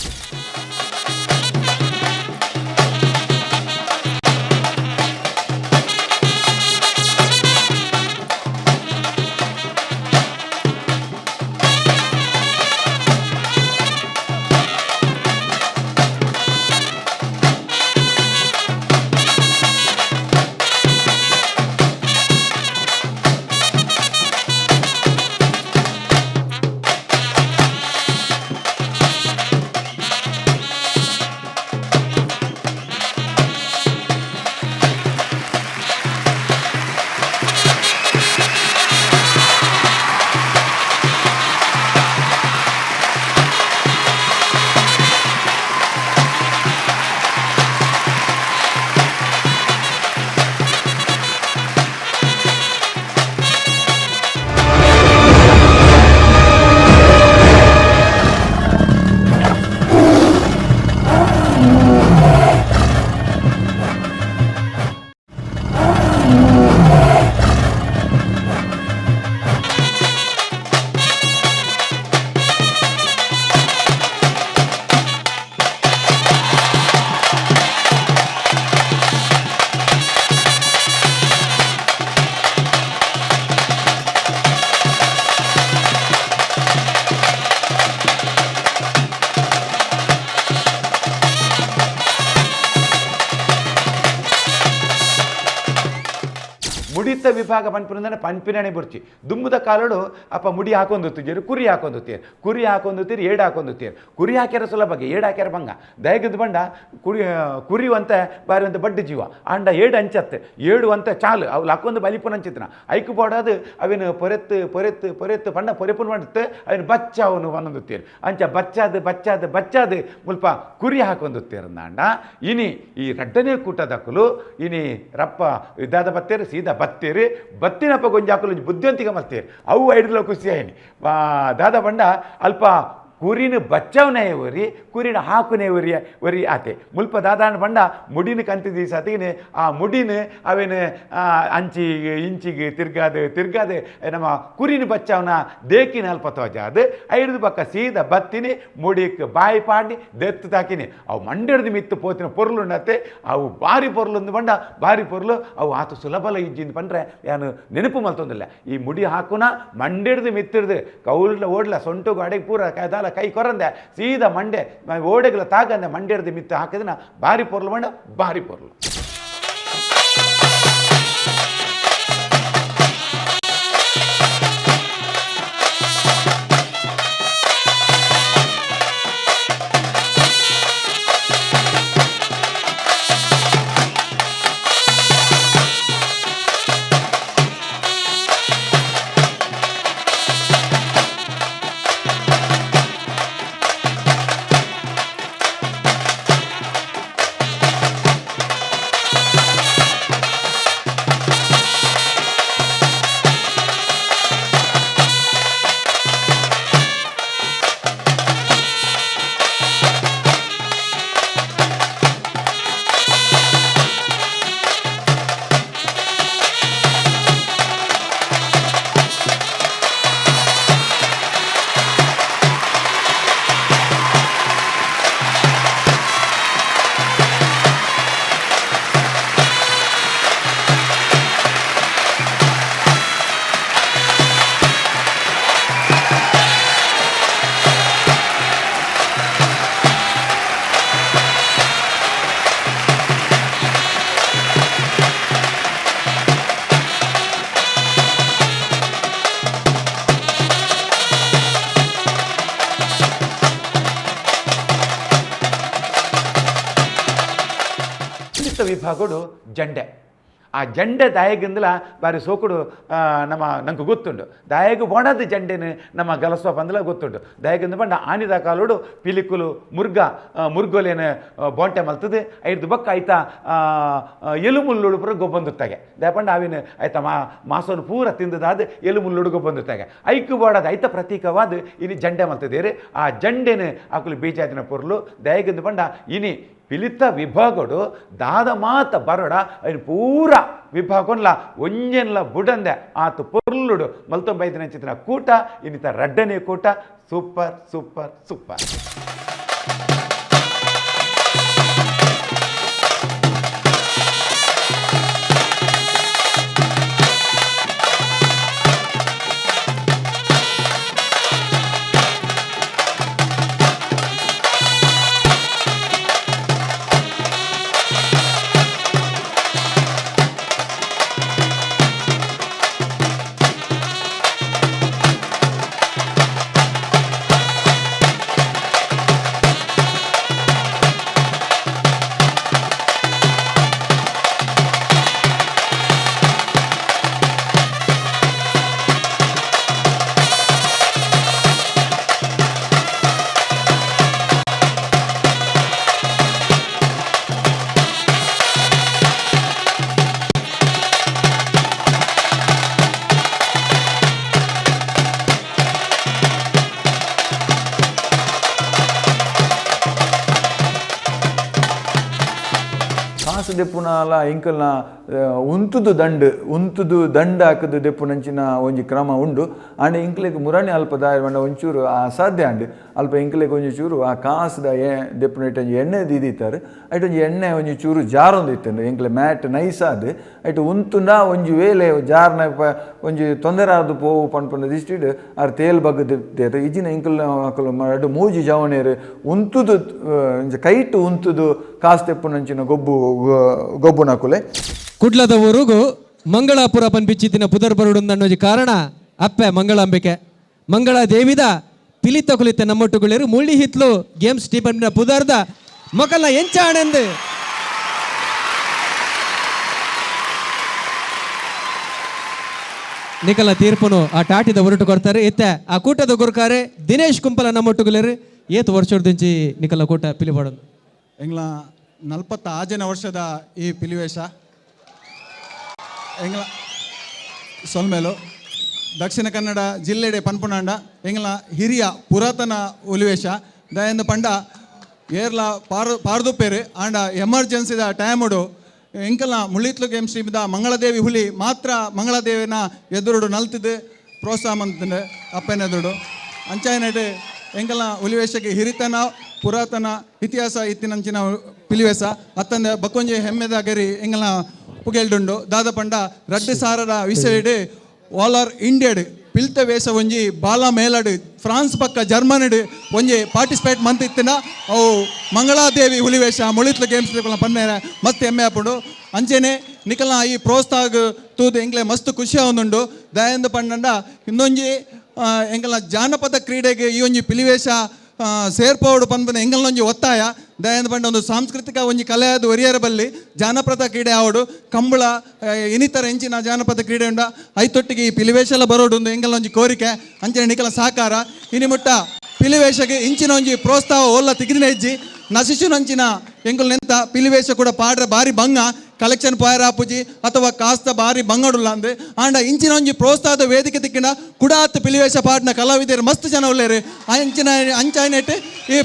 C: ಮುಡಿತ ವಿಭಾಗ ಪನ್ಪಿನ ಪನ್ಪಿನಣೆ ಬುರ್ಚಿ ದುಂಬುದ ಕಾಲಡು ಅಪ್ಪ ಮುಡಿ ಹಾಕೊಂದು ಕುರಿ ಹಾಕೊಂದು ಕುರಿ ಹಾಕೊಂದು ಏಡು ಹಾಕೊಂದು ಕುರಿ ಹಾಕ್ಯಾರ ಸುಲಭಗೆ ಏಡು ಹಾಕ್ಯಾರ ಬಂಗ ದಯಗದ ಬಂಡ ಕುರಿ ಕುರಿ ಅಂತ ಬಾರಿ ಅಂತ ಬಡ್ಡು ಜೀವ ಅಂಡ ಏಡು ಅಂಚತ್ತೆ ಏಡು ಅಂತ ಚಾಲು ಅವು ಹಾಕೊಂದು ಬಲಿಪುನ ಅಂಚಿತ್ನ ಐಕು ಬೋಡಾದು ಅವಿನ ಪೊರೆತ್ತು ಪೊರೆತ್ತು ಪೊರೆತ್ತು ಪಂಡ ಪೊರೆಪುನ ಮಾಡುತ್ತೆ ಅವಿನ ಬಚ್ಚ ಅವನು ಒಂದೊಂದುತ್ತೀರು ಅಂಚ ಬಚ್ಚಾದು ಬಚ್ಚಾದು ಬಚ್ಚಾದು ಮುಲ್ಪ ಕುರಿ ಹಾಕೊಂದುತ್ತೀರ ಅಂಡ ಇನಿ ಈ ರಡ್ಡನೇ ಕೂಟದಕ್ಕಲು ಇನಿ ರಪ್ಪ ಇದಾದ ಬತ್ತೇರು ಸೀದಾ ಬತ್ತೀರಿ ಬತ್ತಿನಪ್ಪ ಗೊಂಜಾಕುಲು ಬುದ್ಧಿವಂತಿಕೆ ಮಲ್ತೀರಿ ಅವು ಐಡ್ಲ ಖುಷಿ ಆಯ್ನಿ ದಾದ ಬಂಡ ಅಲ್ಪ ಕುರಿನ ಬಚ್ಚವನೇ ಒರಿ ಕುರಿನ ಹಾಕುನೇ ಒರಿ ಒರಿ ಆತೆ ಮುಲ್ಪ ದಾದಾನ ಬಂಡ ಮುಡಿನ ಕಂತಿ ಸತಿಗೆ ಆ ಮುಡಿನ ಅವೇನು ಅಂಚಿಗೆ ಇಂಚಿಗೆ ತಿರ್ಗಾದು ತಿರ್ಗಾದು ನಮ್ಮ ಕುರಿನ ಬಚ್ಚವನ ದೇಕಿನ ಅಲ್ಪ ತೋಜಾದು ಐಡ್ದು ಪಕ್ಕ ಸೀದಾ ಬತ್ತಿನಿ ಮುಡಿಕ್ ಬಾಯಿ ಪಾಡಿ ದೆತ್ತು ತಾಕಿನಿ ಅವು ಮಂಡೆಡ್ದು ಮಿತ್ತು ಪೋತಿನ ಪೊರ್ಲುಂಡತ್ತೆ ಅವು ಬಾರಿ ಪೊರ್ಲುಂದು ಬಂಡ ಬಾರಿ ಪೊರ್ಲು ಅವು ಆತು ಸುಲಭಲ ಇಜ್ಜಿಂದು ಪಂಡ್ರೆ ಯಾನು ನೆನಪು ಮಲ್ತೊಂದಿಲ್ಲ ಈ ಮುಡಿ ಹಾಕುನ ಮಂಡೆಡ್ದು ಮಿತ್ತಿಡ್ದು ಕೌಲ್ನ ಓಡ್ಲ ಸೊಂಟು ಗಾಡಿಗೆ ಪೂರ ಕದಾಲ ಕೈ ಕೊರಂದೆ ಸೀದಾ ಮಂಡೆ ಓಡೆಗಳ ತಾಗಂದೆ ಮಂಡೆಡ್ದು ಮಿತ್ತು ಹಾಕಿದ್ರೆ ಬಾರಿ ಪೊರ್ಲು ಬಂಡ ಬಾರಿ ಪೊರ್ಲು. ವಿಭಾಗಡು ಜಂಡೆ. ಆ ಜಂಡೆ ದಾಯಗಿಂದಲ ಬಾರಿ ಸೋಕುಡು ನಮ್ಮ ನಂಗೆ ಗೊತ್ತುಂಡು. ದಾಯಗು ಬೋಣದ ಜಂಡೆನು ನಮ್ಮ ಗಲಸುವ ಪಂದಲ ಗೊತ್ತುಂಡು. ದಾಯಗಿಂದ ಬಂಡ ಆನಿದ ಕಾಲೋಡು ಪಿಲಿಕುಲು ಮುರ್ಗ ಮುರ್ಗೋಲೇನು ಬೋಂಟೆ ಮಲ್ತದೆ ಐದು ಬಕ್ಕ ಆಯ್ತಾ ಎಲುಮುಳ್ಳುಡು ಪೂರ ಗೊಬ್ಬಂದುತ್ತಾಗೆ. ದಾಯಪಂಡ ಆವಿನ ಆಯ್ತಾ ಮಾಸವನ್ನು ಪೂರ ತಿಂದದಾದ ಎಲುಮುಳ್ಳುಡು ಗೊಬ್ಬಂದುತ್ತಾಗೆ. ಐಕು ಬೋಡದ ಐತ ಪ್ರತೀಕವಾದ ಇನಿ ಜಂಡೆ ಮಲ್ತದೇರು. ಆ ಜಂಡೆನು ಆಕುಲು ಬೀಜಾದಿನ ಪೊರ್ಲು. ದಾಯಗಿಂದ ಬಂಡ ಇನಿ ಪಿಲಿತ ವಿಭಾಗಡು ದಾದ ಮಾತ ಬರೋಡ ಐನು ಪೂರ ವಿಭಾಗೊಂಡ್ಲ ಒಂಜೆನ್ಲ ಬುಡಂದೆ ಆತ ಪೊರ್ಲುಡು ಮಲ್ತೊಂಬೈದಿನ ಚಿತ್ರ ಕೂಟ ಇನ್ನಿತ ರಡ್ಡನೇ ಕೂಟ. Super super super.
B: ಕಾಸು ದೆಪ್ಪುನಾಲ ಎಂಕಲ್ನ ಉಂತುದು ದಂಡು ಉಂತುದು ದಂಡ ಹಾಕುದು ದೆಪ್ಪುನಂಚಿನ ಒಂಜಿ ಕ್ರಮ ಉಂಡು. ಆಂಡ ಎಂಕ್ಲೆಗ್ ಮುರಣಿ ಅಲ್ಪ ದಾಯ ಪಂಡ ಒಂಚೂರು ಅಸಾಧ್ಯ ಆಂಡ್. ಅಲ್ಪ ಎಂಕ್ಲೆಗ್ ಒಂಜಿ ಚೂರು ಆ ಕಾಸುದ ದೆಪ್ಪುನ ಒಂಜಿ ಎಣ್ಣೆ ದೀದಿತ್ತಾರೆ. ಐಟ್ ಒಂಜಿ ಎಣ್ಣೆ ಒಂಜಿ ಚೂರು ಜಾರೊಂದು ಇತ್ತಂಡು ಎಂಕ್ಲೆ ಮ್ಯಾಟ್ ನೈಸ್ ಆದ್ ಐಟ್ ಉಂತುಂಡ ಒಂಜಿ ವೇಲೆ ಜಾರ್ನ ಒಂಜಿ ತೊಂದರೆ ಆದ್ ಪೋವು ಪನ್ಪುನ ದಿಷ್ಟಿಡ್ ಆರ್ ತೇಲ್ ಬಗ್ಗ ದೆತ್ತೇರು. ಇಜಿನ ಎಂಕಲ್ನ ಅಕುಲು ರಡ್ಡ್ ಮೂಜಿ ಜವಣೇರು ಉಂತುದು ಒಂಜಿ ಕೈಟ್ ಉಂತುದು ಕಾಸು ದೆಪ್ಪುನಂಚಿನ ಗೊಬ್ಬು ಗೊಬ್ಬುನಕುಲೆ.
D: ಕುಡ್ಲದ ಊರುಗು ಮಂಗಳಾಪುರ ಪನ್ಪಿಚ್ಚಿತ್ತಿನ ಪುದರ್ ಬರುಡುಂದನ್ನೋಜಿ ಕಾರಣ ಅಪ್ಪೆ ಮಂಗಳಾಂಬಿಕೆ ಮಂಗಳ ದೇವಿದ ಪಿಲಿತ ಕುಲಿತ ನಮ್ಮೊಟ್ಟುಗುಳಿರು ಮುಳ್ಳಿ ಹಿತ್ಲು ಗೇಮ್ಸ್ ಟೀಪನ್ಪಿನ ಪುದರ್ದ ಮೊಕಲ್ನ ಎಂಚ ಆಣೆಂದು ನಿಕಲ ತೀರ್ಪುನು ಆ ಟಾಟಿದ ಉರುಟು ಕೊಡ್ತಾರೆ. ಇತ್ತೆ ಆ ಕೂಟದ ಗುರುಕಾರೆ ದಿನೇಶ್ ಕುಂಪಲ ನಮ್ಮೊಟ್ಟುಗುಲೇರು. ಏತ್ ವರ್ಷದಿಂಚಿ ನಿಕಲ ಕೂಟ ಪಿಲಿಪಾಡೋದು?
E: ಎಂಗ್ಲ 46ನೇ ವರ್ಷದ ಈ ಪಿಲಿವೇಶ ಎಂಗ್ಲ ಸೊಲ್ಮೇಲು ದಕ್ಷಿಣ ಕನ್ನಡ ಜಿಲ್ಲೆಡೆ ಪನ್ಪುನಾಂಡ ಎಂಗ್ಲ ಹಿರಿಯ ಪುರಾತನ ಹುಲಿವೇಷ ದಯಂದು ಪಂಡ ಏರ್ಲ ಪಾರ್ದುಪ್ಪೇರು. ಆಂಡ ಎಮರ್ಜೆನ್ಸಿದ ಟೈಮುಡು ಎಂಕಲ್ನ ಮುಳ್ಳಿತ್ಲು ಗೇಮ್ ಸ್ಟ್ರೀಮ್ದ ಮಂಗಳದೇವಿ ಹುಲಿ ಮಾತ್ರ ಮಂಗಳದೇವಿನ ಎದುರುಡು ನಲ್ತಿದ್ದು ಪ್ರೋತ್ಸಾಹ ಮಂತಂಡು ಅಪ್ಪನ ಎದುರುಡು. ಅಂಚಾಯನಟ್ ಎಂಕಲ್ನ ಹುಲಿವೇಷಕ್ಕೆ ಹಿರಿತನ ಪುರಾತನ ಇತಿಹಾಸ ಇತ್ತಿನಂಚಿನ ಪಿಲಿವೇಸ ಅತ್ತಂದೆ ಬಕ್ಕೊಂಜಿ ಹೆಮ್ಮೆದ ಗರಿ ಎಂಕಲ್ನ ಪುಗೆಲ್ಡುಂಡು. ದಾದ ಪಂಡ ರಡ್ಡು ಸಾರರ ವಿಷಯಡ್ ಆಲ್ ಆರ್ ಇಂಡಿಯಡ್ ಪಿಲ್ತ ವೇಷ ಒಂಜಿ ಬಾಲ ಮೇಲಡ್ ಫ್ರಾನ್ಸ್ ಪಕ್ಕ ಜರ್ಮನಿಡ್ ಒಂಜಿ ಪಾರ್ಟಿಸಿಪೇಟ್ ಮಂತ್ ಇತ್ತಿನ ಅವು ಮಂಗಳಾದೇವಿ ಹುಲಿವೇಷ ಮುಳಿತ್ಲು ಗೇಮ್ಸ್ ಪನ್ನೇರ ಮಸ್ತ್ ಹೆಮ್ಮೆ ಆಪುಂಡು. ಅಂಚೆನೆ ನಿಕಲ್ನ ಈ ಪ್ರೋತ್ಸಾಹ ತೂದು ಎಂಕ್ಲೆ ಮಸ್ತ್ ಖುಷಿ ಆವೊಂದುಂಡು. ದಯಂದು ಪಂಡಂಡ ಇನ್ನೊಂಜಿ ಎಂಕಲ್ನ ಜಾನಪದ ಕ್ರೀಡೆಗೆ ಈ ಒಂಜಿ ಪಿಲಿವೇಷ ಸೇರ್ಪೋಡು ಪನ್ಪುನ ಎಂಕಲ್ನೊಂಜಿ ಒತ್ತಾಯ. ದಯಂದು ಪಂಡ ಒಂದು ಸಾಂಸ್ಕೃತಿಕ ಒಂಜಿ ಕಲೆ ಅದು ಒರಿಯರ ಬಲ್ಲಿ ಜಾನಪದ ಕ್ರೀಡೆ ಆವಡು ಕಂಬಳ ಇನ್ನಿತರ ಎಂಚಿನ ಜಾನಪದ ಕ್ರೀಡೆ ಉಂಡ ಐತೊಟ್ಟಿಗೆ ಈ ಪಿಲಿವೇಶಲ ಬರೋಡು ಒಂದು ಎಂಕಲ್ನೊಂಜಿ ಕೋರಿಕೆ. ಅಂಚನೆ ನಿಕಲ ಸಹಕಾರ ಇನಿ ಮುಟ್ಟ ಪಿಲಿವೇಶಗೆ ಇಂಚಿನ ಒಂಜಿ ಪ್ರೋತ್ಸಾಹ ಓಲ್ಲ ತಿಗಿದಿನ ಹೆಜ್ಜಿ ನಶಿಶುನಂಚಿನ ಎಂಕುಲ್ ನೆಂತ ಪಿಲಿವೇಶ ಕೂಡ ಪಾಡ್ರೆ ಬಾರಿ ಬಂಗ ಕಲೆಕ್ಷನ್ ಪಾಯರ್ ಆಪುಜಿ ಅಥವಾ ಕಾಸ್ತ ಬಾರಿ ಬಂಗಡುಲ್ಲ ಅಂದ್. ಆಂಡ ಇಂಚಿನ ಒಂಜಿ ಪ್ರೋತ್ಸಾಹದ ವೇದಿಕೆ ತಿಕ್ಕಿನ ಕುಡಾತ್ ಪಿಲಿವೇಶ ಪಾಡ್ನ ಕಲಾವಿದರು ಮಸ್ತ್ ಜನ ಉಲ್ಲೇರು. ಅಂಚಿನ ಅಂಚಾಯಿನೆಟ್ ಈ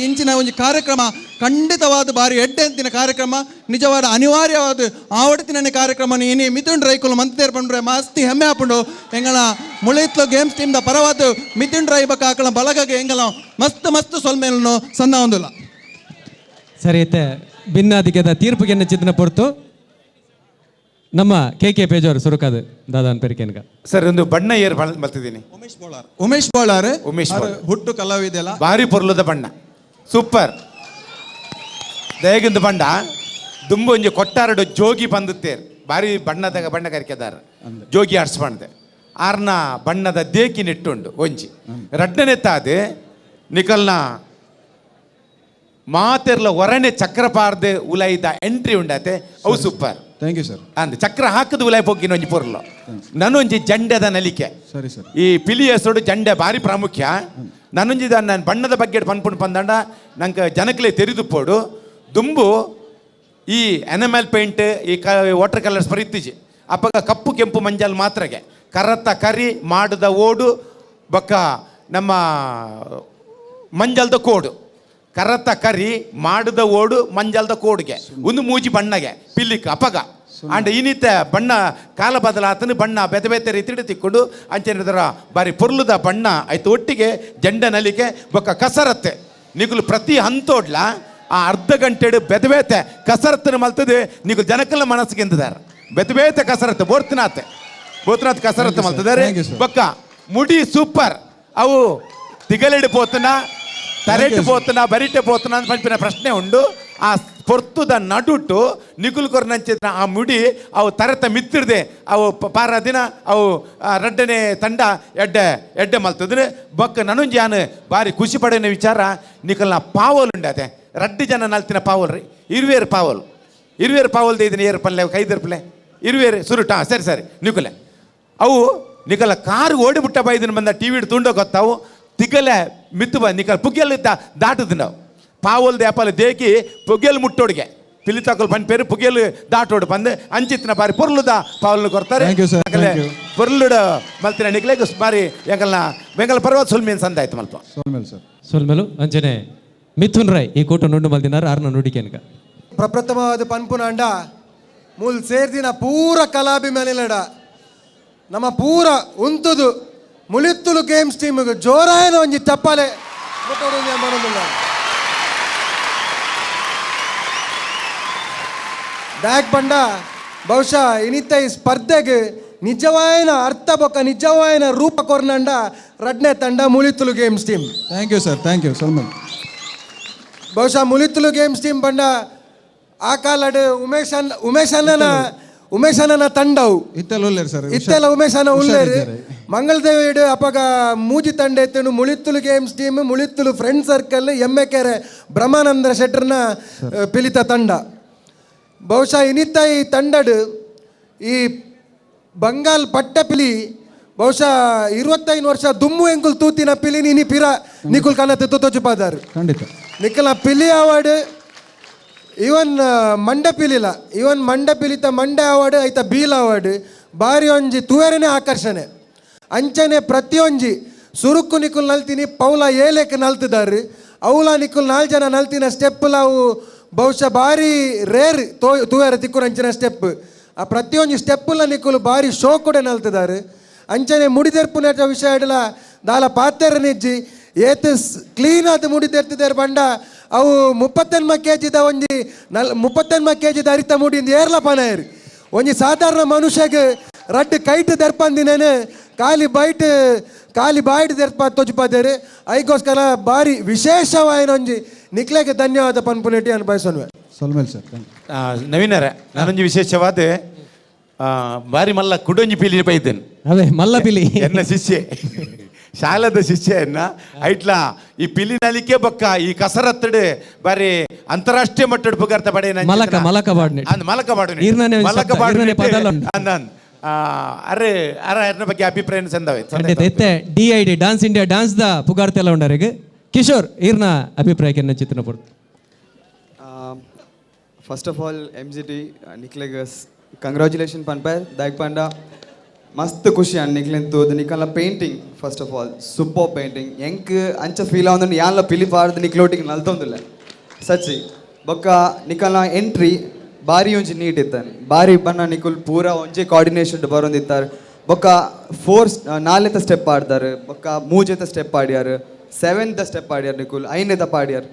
E: ಇಂಚಿನ ಒಂಜಿ ಕಾರ್ಯಕ್ರಮ ಖಂಡಿತವಾದ ಬಾರಿ ಎಡ್ಡೆ ಅಂತಿನ ಕಾರ್ಯಕ್ರಮ ನಿಜವಾದ ಅನಿವಾರ್ಯವಾದ ಆವಡ್ತಿನ ಕಾರ್ಯಕ್ರಮ ಇನಿ ಮಿಥುನ್ ರೈಕುಲು ಮಂತೇರ್ ಪಂಡ್ರೆ ಮಸ್ತಿ ಹೆಮ್ಮೆ ಆಪುಂಡು. ಎಂಗಳ ಮುಳಿತ್ಲು ಗೇಮ್ಸ್ ಟೀಮ್ the ಪರವಾದ ಮಿಥುನ್ ರೈ ಬಕ್ಕ ಆಕಳ ಬಲಗಗೆ ಎಂಗಳ ಮಸ್ತ್ ಮಸ್ತ್ ಸೊಲ್ಮೇಲನ್ನು ಸನ್ನ ಹೊಂದಿಲ್ಲ.
D: ಸರಿ ಇತ್ತೆ ಭಿನ್ನಾಧಿಕೆದ ತೀರ್ಪಿಗೆ ಚಿತ್ರ ಪೊರ್ತು ನಮ್ಮ ಕೆ ಕೆ ಪೇಜವರು ಸುರುಕಾದು ದಾದಾನ್ ಪೆರಿಕೆನ್ಗ.
C: ಸರ್ ಒಂದು ಬಣ್ಣ ಏರ್ ಬರ್ತಿದ್ದೀನಿ.
E: ಉಮೇಶ್ ಬೋಳಾರ್. ಉಮೇಶ್ ಬೋಳಾರ್.
C: ಉಮೇಶ್
E: ಆರ್
C: ಬೋಳಾರ್.
E: ಹುಟ್ಟು ಕಲಾವಿದೆಲ್ಲ
C: ಭಾರಿ ಪೊರ್ಲದ ಬಣ್ಣ ಸೂಪರ್. ದಯಗಿಂದು ಬಣ್ಣ ದುಂಬು ಒಂಜಿ ಕೊಟ್ಟಾರಡು ಜೋಗಿ ಬಂದುತ್ತೇರ್ ಭಾರಿ ಬಣ್ಣದ ಬಣ್ಣ ಕರಿಕೆದಾರ ಜೋಗಿ ಆಡ್ಸ್ ಬಂದೆ ಆರ್ನ ಬಣ್ಣದ ದೇಕಿ ನೆಟ್ಟುಂಡು ಒಂಜಿ ರಡ್ಡನೆ ತಾದೆ ನಿಕಲ್ನ ಮಾತೆರ್ಲ ಒರನೆ ಚಕ್ರಪಾರ್ದೆ ಉಲೈದ ಎಂಟ್ರಿ ಉಂಡಾತೆ ಅವು ಸೂಪರ್.
E: Thank you sir.
F: ಅಂದ್ ಚಕ್ರ ಹಾಕದು ಉಲಾಯ್ ಪೊಗ್ಗಿನ ಒಂಜಿ ಪೊರ್ಲು ನನೊಂಜಿ ಜಂಡೆದ ನಲಿಕೆ.
E: ಸರಿ ಸರ್.
F: ಈ ಪಿಲಿ ಹೆಸರು ಜಂಡೆ ಭಾರಿ ಪ್ರಾಮುಖ್ಯ. ನನೊಂಜಿ ನಾನು ಬಣ್ಣದ ಬಗ್ಗೆ ಪನ್ಪುಂಡು ಪಂದಂಡ ನಂಗೆ ಜನಕ್ಲೆ ತೆರಿದು ಪೋಡು ದುಂಬು ಈ ಎನಮಲ್ ಪೇಂಟ್ ಈ ಕ ವಾಟರ್ ಕಲರ್ಸ್ ಬರೀತಿಜಿ. ಅಪ್ಪಗ ಕಪ್ಪು ಕೆಂಪು ಮಂಜಲ್ ಮಾತ್ರಗೆ ಕರತ್ತ ಕರಿ ಮಾಡದ ಓಡು ಬೊಕ್ಕ ನಮ್ಮ ಮಂಜಲ್ದ ಕೋಡು. ಕರತ್ತ ಕರಿ ಮಾಡದ ಓಡು ಮಂಜಲ್ದ ಕೋಡುಗೆ ಒಂದು ಮೂಜಿ ಬಣ್ಣಗೆ ಪಿಲ್ಲಿಕ್ ಅಪಗ. ಅಂಡ್ ಇನ್ನಿತ ಬಣ್ಣ ಕಾಲ ಬದಲಾತನು ಬಣ್ಣ ಬೇತೆ ಬೇತೆ ರೀತಿಡ್ ತಿಕ್ಕೊಂಡು ಅಂಚೆನಿದರ ಬಾರಿ ಪೊರ್ಲುದ ಬಣ್ಣ ಆಯ್ತು. ಒಟ್ಟಿಗೆ ಜಂಡ ನಲಿಕೆ ಬೊಕ್ಕ ಕಸರತ್ತೆ ನಿಗುಲು ಪ್ರತಿ ಹಂತೋಡ್ಲ ಆ ಅರ್ಧ ಗಂಟೆಡು ಬೆತೆ ಬೇತೆ ಕಸರತ್ತನ್ನು ಮಲ್ತದೆ. ನಿಗುಲು ಜನಕಲ್ಲ ಮನಸ್ಸಿಗೆ ಎಂದಿದ್ದಾರೆ ಬೆತೆ ಬೇತೆ ಕಸರತ್ತು ಬೋರ್ತಿನಾತೆ ಬೋತ್ನಾಥ್ ಕಸರತ್ತು ಮಲ್ತದಾರೆ.
E: Thank you, sir.
F: ಬೊಕ್ಕ ಮುಡಿ ಸೂಪರ್. ಅವು ತಿಗಲೆಡು ಪೋತನ ತರೆಟು ಪೋತನ ಬರಿಟೆ ಪೋತನ ಅಂತ ಪನ್ಪಿನ ಪ್ರಶ್ನೆ ಉಂಡು. ಆ ಪೊರ್ತುದ ನಡುಟು ನಿಗುಲು ಕೊರ್ನಂಚಿನ ಆ ಮುಡಿ ಅವು ತರೆತ ಮಿತ್ತಿರ್ದೆ ಅವು ಪಾರ ದಿನ ಅವು ಆ ರಡ್ಡನೆ ತಂಡ ಎಡ್ಡೆ ಎಡ್ಡೆ ಮಲ್ತದ್ರೆ. ಬೊಕ್ಕ ನನೊಂಜಿ ಯಾನ್ ಬಾರಿ ಖುಷಿ ಪಡೆಯನ ವಿಚಾರ ನಿಕಲ್ನ ಪಾವಲ್ ಉಂಡತೆ ರಡ್ಡು ಜನ ನಲ್ತಿನ ಪಾವಲ್ ರೀ ಇರುವೇರು ಪಾವಲ್ ಇರುವೇರು ಪಾವಲ್ ಇದನ್ನ ಏರು ಪಲ್ಲೆ ಕೈದಿರ್ಪಲ್ಲೆ ಇರುವೇರು ಸುರುಟ. ಸರಿ ಸರಿ ನಿಕುಲೆ ಅವು ನಿಕಲ ಕಾರ್ ಓಡಿಬಿಟ್ಟ ಬೈದಿನ ಬಂದ ಟಿ ವಿ ತುಂಡ ಗೊತ್ತಾವು ತಿಗಲೆ ಮಿತ್ತು ಬಂದು ನಿಕಲ್ ಪುಗ್ಗೆಲ್ ದಾಟದು ನಾವು ಪಾವಲ್ ದೇಪಾಲ ದೇಕಿ ಪುಗ್ಗೆಲ್ ಮುಟ್ಟೋಡಿಗೆ ಪಿಲಿತಾಕಲ್ ಬಂದ್ ಪೇರು ಪುಗ್ಗೆಲ್ ದಾಟೋಡು ಬಂದು ಅಂಚಿತ್ತಿನ ಬಾರಿ ಪೊರ್ಲುದ ಪಾವಲ್ನ ಕೊರ್ತಾರೆ.
E: Thank you, sir.
F: ಅಕಲೆ
E: Thank you.
F: ಪೊರ್ಲುಡ ಮಲ್ತಿನ ನಿಕ್ಲೆ ಬಾರಿ ಎಂಕಲ್ನ ಬೆಂಗಲ್ ಪರ್ವತ ಸುಲ್ಮೀನ್ ಸಂದಾಯ್ತು ಮಲ್ಪ.
E: ಸೋಲ್ಮೇಲ್ ಸರ್.
D: ಸೊಲ್ಮೆಲು. ಅಂಚನೆ ಮಿಥುನ್ ರಾಯ್ ಈ ಕೂಟ ನುಂಡು ಮಲ್ದಿನಾರ ಆರ್ನ ನುಡಿಕೆನ್ಕ.
G: ಪ್ರಪ್ರಥಮವಾದ ಪನ್ಪುನಾಂಡ ಮೂಲ್ ಸೇರ್ದಿನ ಪೂರ ಕಲಾಭಿಮಾನಿಲಡ ನಮ್ಮ ಪೂರ ಉಂತುದು ಮುಳಿತ್ತುಲು ಗೇಮ್ಸ್ ಟೀಮ್ಗೆ ಜೋರಾಯನ ಒಂಜಿ ಚಪ್ಪಾಲೆ ಮನೊಂದುಲ್ಲ. ದಾಕ್ ಪಂಡ ಬಹುಶಃ ಇನಿತ ಈ ಸ್ಪರ್ಧೆಗೆ ನಿಜವಾಯನ ಅರ್ಥ ಬೊಕ್ಕ ನಿಜವಾಯನ ರೂಪ ಕೊರ್ನಂಡ ರಡ್ನೆ ತಂಡ ಮುಳಿತ್ತುಲು games team.
E: Thank you sir, thank you ಸೋಲ್ಮೇಲ್.
G: ಬಹುಶಃ ಮುಳಿತ್ತುಲು ಗೇಮ್ಸ್ ಟೀಮ್ ಬಂಡ ಆ ಕಾಲಡ್ ಉಮೇಶ್ ಅಣ್ಣ ಉಮೇಶ್ ಅಣ್ಣನ ಉಮೇಶ್ ಅಣ್ಣನ ತಂಡವು.
E: ಇತ್ತೆಲ್ಲ ಉಲ್ಲೇರು ಸರ್.
G: ಇತ್ತೆಲ್ಲ ಉಮೇಶ್ ಅಣ್ಣ ಉಲ್ಲೇರು.
E: ಹುಷಾರಿದ್ದಾರೆ.
G: ಮಂಗಳದೇವಿಡು ಅಪಗ ಮೂಜಿ ತಂಡ ಎತ್ತನು Mulitulu games team, Mulitulu friend circle, Emmekere Brahmananda ಶೆಟ್ಟರ್ನ ಪಿಲಿತ ತಂಡ. ಬಹುಶಃ ಇನಿತ ಈ ತಂಡಡು ಈ ಬಂಗಾಲ್ ಪಟ್ಟ ಪಿಲಿ ಬಹುಶಃ 25 ವರ್ಷ ದುಮ್ಮು ಎಂಕುಲ್ ತೂತಿನ ಪಿಲಿ ಇನಿ ಪಿರ ನಿಕುಲ್ ಕನತೆ ತೋಚುಪಾದಾರು.
E: ಖಂಡಿತ.
G: ನಿಖಲ ಪಿಲಿ ಅವಾರ್ಡ್ ಇವನ್ ಮಂಡ ಪಿಲಿಲ ಇವನ್ ಮಂಡ ಪಿಲಿತ ಮಂಡ ಅವಾರ್ಡ್ ಐತ ಬೀಲ್ ಅವಾರ್ಡ್ ಬಾರಿ ಒಂಜಿ ತುವೆರನೆ ಆಕರ್ಷಣೆ. ಅಂಚನೆ ಪ್ರತಿಯೊಂಜಿ ಸುರುಕು ನಿಕುಲ್ ನಲ್ತೀನಿ ಪೌಲ ಏಲೇಕ್ ನಲ್ತಿದಾರು ಅವಲ ನಿಕುಲ್ ನಾಲ್ ಜನ ನಲ್ತಿನ ಸ್ಟೆಪ್ ಅವು ಬಹುಶಃ ಭಾರಿ ರೇರ್ ತೋ ತೂವೆರ ತಿಕ್ಕುನ ಅಂಚಿನ ಸ್ಟೆಪ್. ಆ ಪ್ರತಿಯೊಂಜಿ ಸ್ಟೆಪ್ಪುಲ ನಿಕುಲು ಭಾರಿ ಶೋ ಕೂಡ ನಲ್ತಿದಾರು. ಅಂಚನೆ ಮುಡಿದೆರ್ಪುನೇಟ ವಿಷಯ ಇಡಲ ದಾಲ ಪಾತೆರ ನಿಜ್ಜಿ ಏತ್ ಕ್ಲೀನ್ ಆದ್ ಮುಡಿದೆರ್ತಿದಾರೆ ಬಂಡ ಅವು 38 ಕೆ ಜಿದ ಒಂಜಿ 38 ಕೆ ಜಿದ ಅರಿತ ಮುಡಿಂದ ಏರ್ಲ ಪನಾಯರು. ಒಂಜಿ ಸಾಧಾರಣ ಮನುಷ್ಯಗೆ ರಡ್ಡು ಕೈಟ್ ದರ್ಪಂದಿನೇನೆ ಖಾಲಿ ಬೈಟ್ ಖಾಲಿ ಬಾಯ್ಟ್ ದರ್ಪ ತೋಜುಪಾದೇರು. ಐಗೋಸ್ಕರ ಭಾರಿ ವಿಶೇಷವಾಯಿನ ಒಂಜಿ ನಿಕ್ಲೆಗೆ ಧನ್ಯವಾದ ಪನ್ಪುನೆಟಿ ಅನುಭವಿಸೋನ್ವೆ.
E: ಸೋಲ್ಮೇಲ್ sir, thank you.
F: ನವೀನರ ನಾನೊಂಜಿ ವಿಶೇಷವಾದ ಬಾರಿ ಮಲ್ಲ ಕುಡೊಂಜಿ ಪಿಲಿ ಬೈದೇನೆ.
D: ಅವೇ ಮಲ್ಲ ಪಿಲಿ.
F: ಎನ್ನ ಶಿಷ್ಯೆ ಶಾಲದ ಶಿಷ್ಯೆಯನ್ನ ಐಟ್ಲ ಈ ಪಿಲಿ ನಲಿಕೆ ಬೊಕ್ಕ ಈ ಕಸರತ್ತಡು ಬಾರಿ ಅಂತಾರಾಷ್ಟ್ರೀಯ ಮಟ್ಟದ ಪುಗಾರ್ತ ಪಡೆಯ
D: ಮಲಕ ಮಲಕ ಬಾಡ್ನೆ.
F: ಅಂದ್ ಮಲಕ ಬಾಡು
D: ಈರ್ನನೆ ಒಂಜಿ
F: ಮಲಕ
D: ಶಬ್ದ,
F: ಬಾಡು
D: ಈರ್ನನೆ ಪದಲ ಉಂಡು.
F: ಅಂದ್ ಅಂದ್ ಅರೆ ಅರ ಅರ್ನ ಬಗ್ಗೆ ಅಭಿಪ್ರಾಯ ಸಂದವೆ.
D: ಖಂಡಿತ ಇತ್ತೆ D I D dance India dance the ಪುಗಾರ್ತೆಲ್ಲ ಉಂಡರಿಗೆ. Kishore ಈರ್ನ ಅಭಿಪ್ರಾಯಕ್ಕೆ ಎನ್ನ ಚಿತ್ರನ ಪೊರ್ತು.
H: First of all M G T ನಿಕ್ಲೆಗ್ congratulation ಪನ್ಪೆ. ದಾಯಕ್ ಪಂಡ ಮಸ್ತ್ ಖುಷಿ ಅನ್ ನಿಕ್ಲೆನ್ ತೂದು. ನಿಕಲ್ನ painting first of all super painting. ಎಂಕ್ ಅಂಚ ಫೀಲ್ ಆವೊಂದುಂಡು ಯಾನ್ಲ ಪಿಲಿ ಪಾಡ್ದು ನಿಕ್ಲೋಟಿಗೆ ನಲ್ತೊಂದುಲ್ಲೆ ಸಚ್ಚಿ. ಬೊಕ್ಕ ನಿಕಲ್ನ ಎಂಟ್ರಿ ಬಾರಿ ಒಂಜಿ ನೀಟ್ ಇತ್ತಾನೆ ಬಾರಿ ಬಣ್ಣ ನಿಕುಲ್ ಪೂರ ಒಂಜಿ ಕೋಆರ್ಡಿನೇಷನ್ ಬರೊಂದಿತ್ತಾರೆ. ಬೊಕ್ಕ ಫೋರ್ ನಾಲೆತ ಸ್ಟೆಪ್ ಆಡ್ತಾರೆ ಬೊಕ್ಕ ಮೂಜೆತ ಸ್ಟೆಪ್ ಆಡ್ಯಾರ ಸೆವೆಂತ್ ಸ್ಟೆಪ್ ಆಡ್ಯಾರ ನಿಕುಲ್ ಐನೇತ ಪಾಡ್ಯಾರ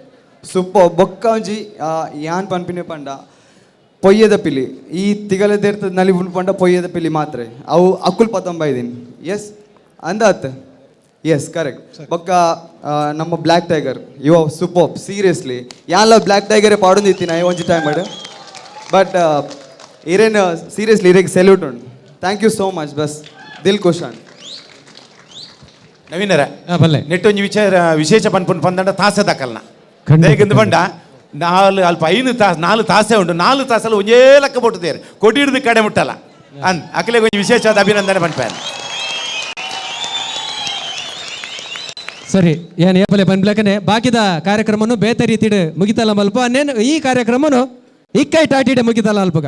H: ಸೂಪರ್. ಬೊಕ್ಕ ಒಂಜಿ ಯಾನ್ ಪನ್ಪಿನ ಪಂಡ ಪೊಯ್ಯದ ಪಿಲಿ ಈ ತಿಗಲ ದೇರ್ತದ ನಲಿ ಪಂಡ ಪೊಯ್ಯದ ಪಿಲಿ ಮಾತ್ರ ಅವು ಅಕುಲ್ ಪತೊಂಬೈದಿನ್ ಎಸ್ ಅಂದಾತ್ ಎಸ್ ಕರೆಕ್ಟ್. ಬೊಕ್ಕ ನಮ್ಮ black tiger you are super seriously. ಯಾನ್ಲ black ಟೈಗರೇ ಪಾಡೊಂದಿತ್ತೀನಿ I ಒಂಜಿ ಟೈಮ್ ಬಟ್ ಇರೇನು ಸೀರಿಯಸ್ಲಿ ಇರೇಗ್ ಸೆಲ್ಯೂಟ್ ಉಂಡು. Thank you so much bus Dil Khush.
F: ನವೀನರ
D: ಬಲ್ಲೆ.
F: ನೆಟ್ಟೊಂಜಿ ವಿಚಾರ ವಿಶೇಷ ಪನ್ಪುನ್ ಪಂದಂಡ ತಾಸೆ ದಾಕಲ್ನ
D: ಖಂಡಿತ,
F: ದೇಗಂದು ಪಂಡ ನಾಲ್ ಅಲ್ಪ ಐನು ತಾಸು, ನಾಲ್ ತಾಸೆ ಉಂಡು. ನಾಲ್ ತಾಸಲ್ಲಿ ಒಂಜೇ ಲೆಕ್ಕ ಪೊಟ್ಟುದೇರು, ಕೊಡಿ ಹಿಡಿದು ಕಡೆ ಮುಟ್ಟಲ್ಲ ಅನ್. ಅಕಲೆ ಒಂಜಿ ವಿಶೇಷವಾದ ಅಭಿನಂದನೆ ಪನ್ಪೇನೆ.
D: ಸರಿ, ಏನ್ ಏಪಲೆ ಪನ್ಪ್ಲಕನೆ ಬಾಕಿದ ಕಾರ್ಯಕ್ರಮನು ಬೇತೆ ರೀತಿಡ್ ಮುಗಿತಲ್ಲ ಮಲ್ಪ. ನೇನು ಈ ಕಾರ್ಯಕ್ರಮನು ಇಕ್ಕೈ ಟಾಟಿಡೆ ಮುಗಿತಲ್ಲ ಅಲ್ಪಗ.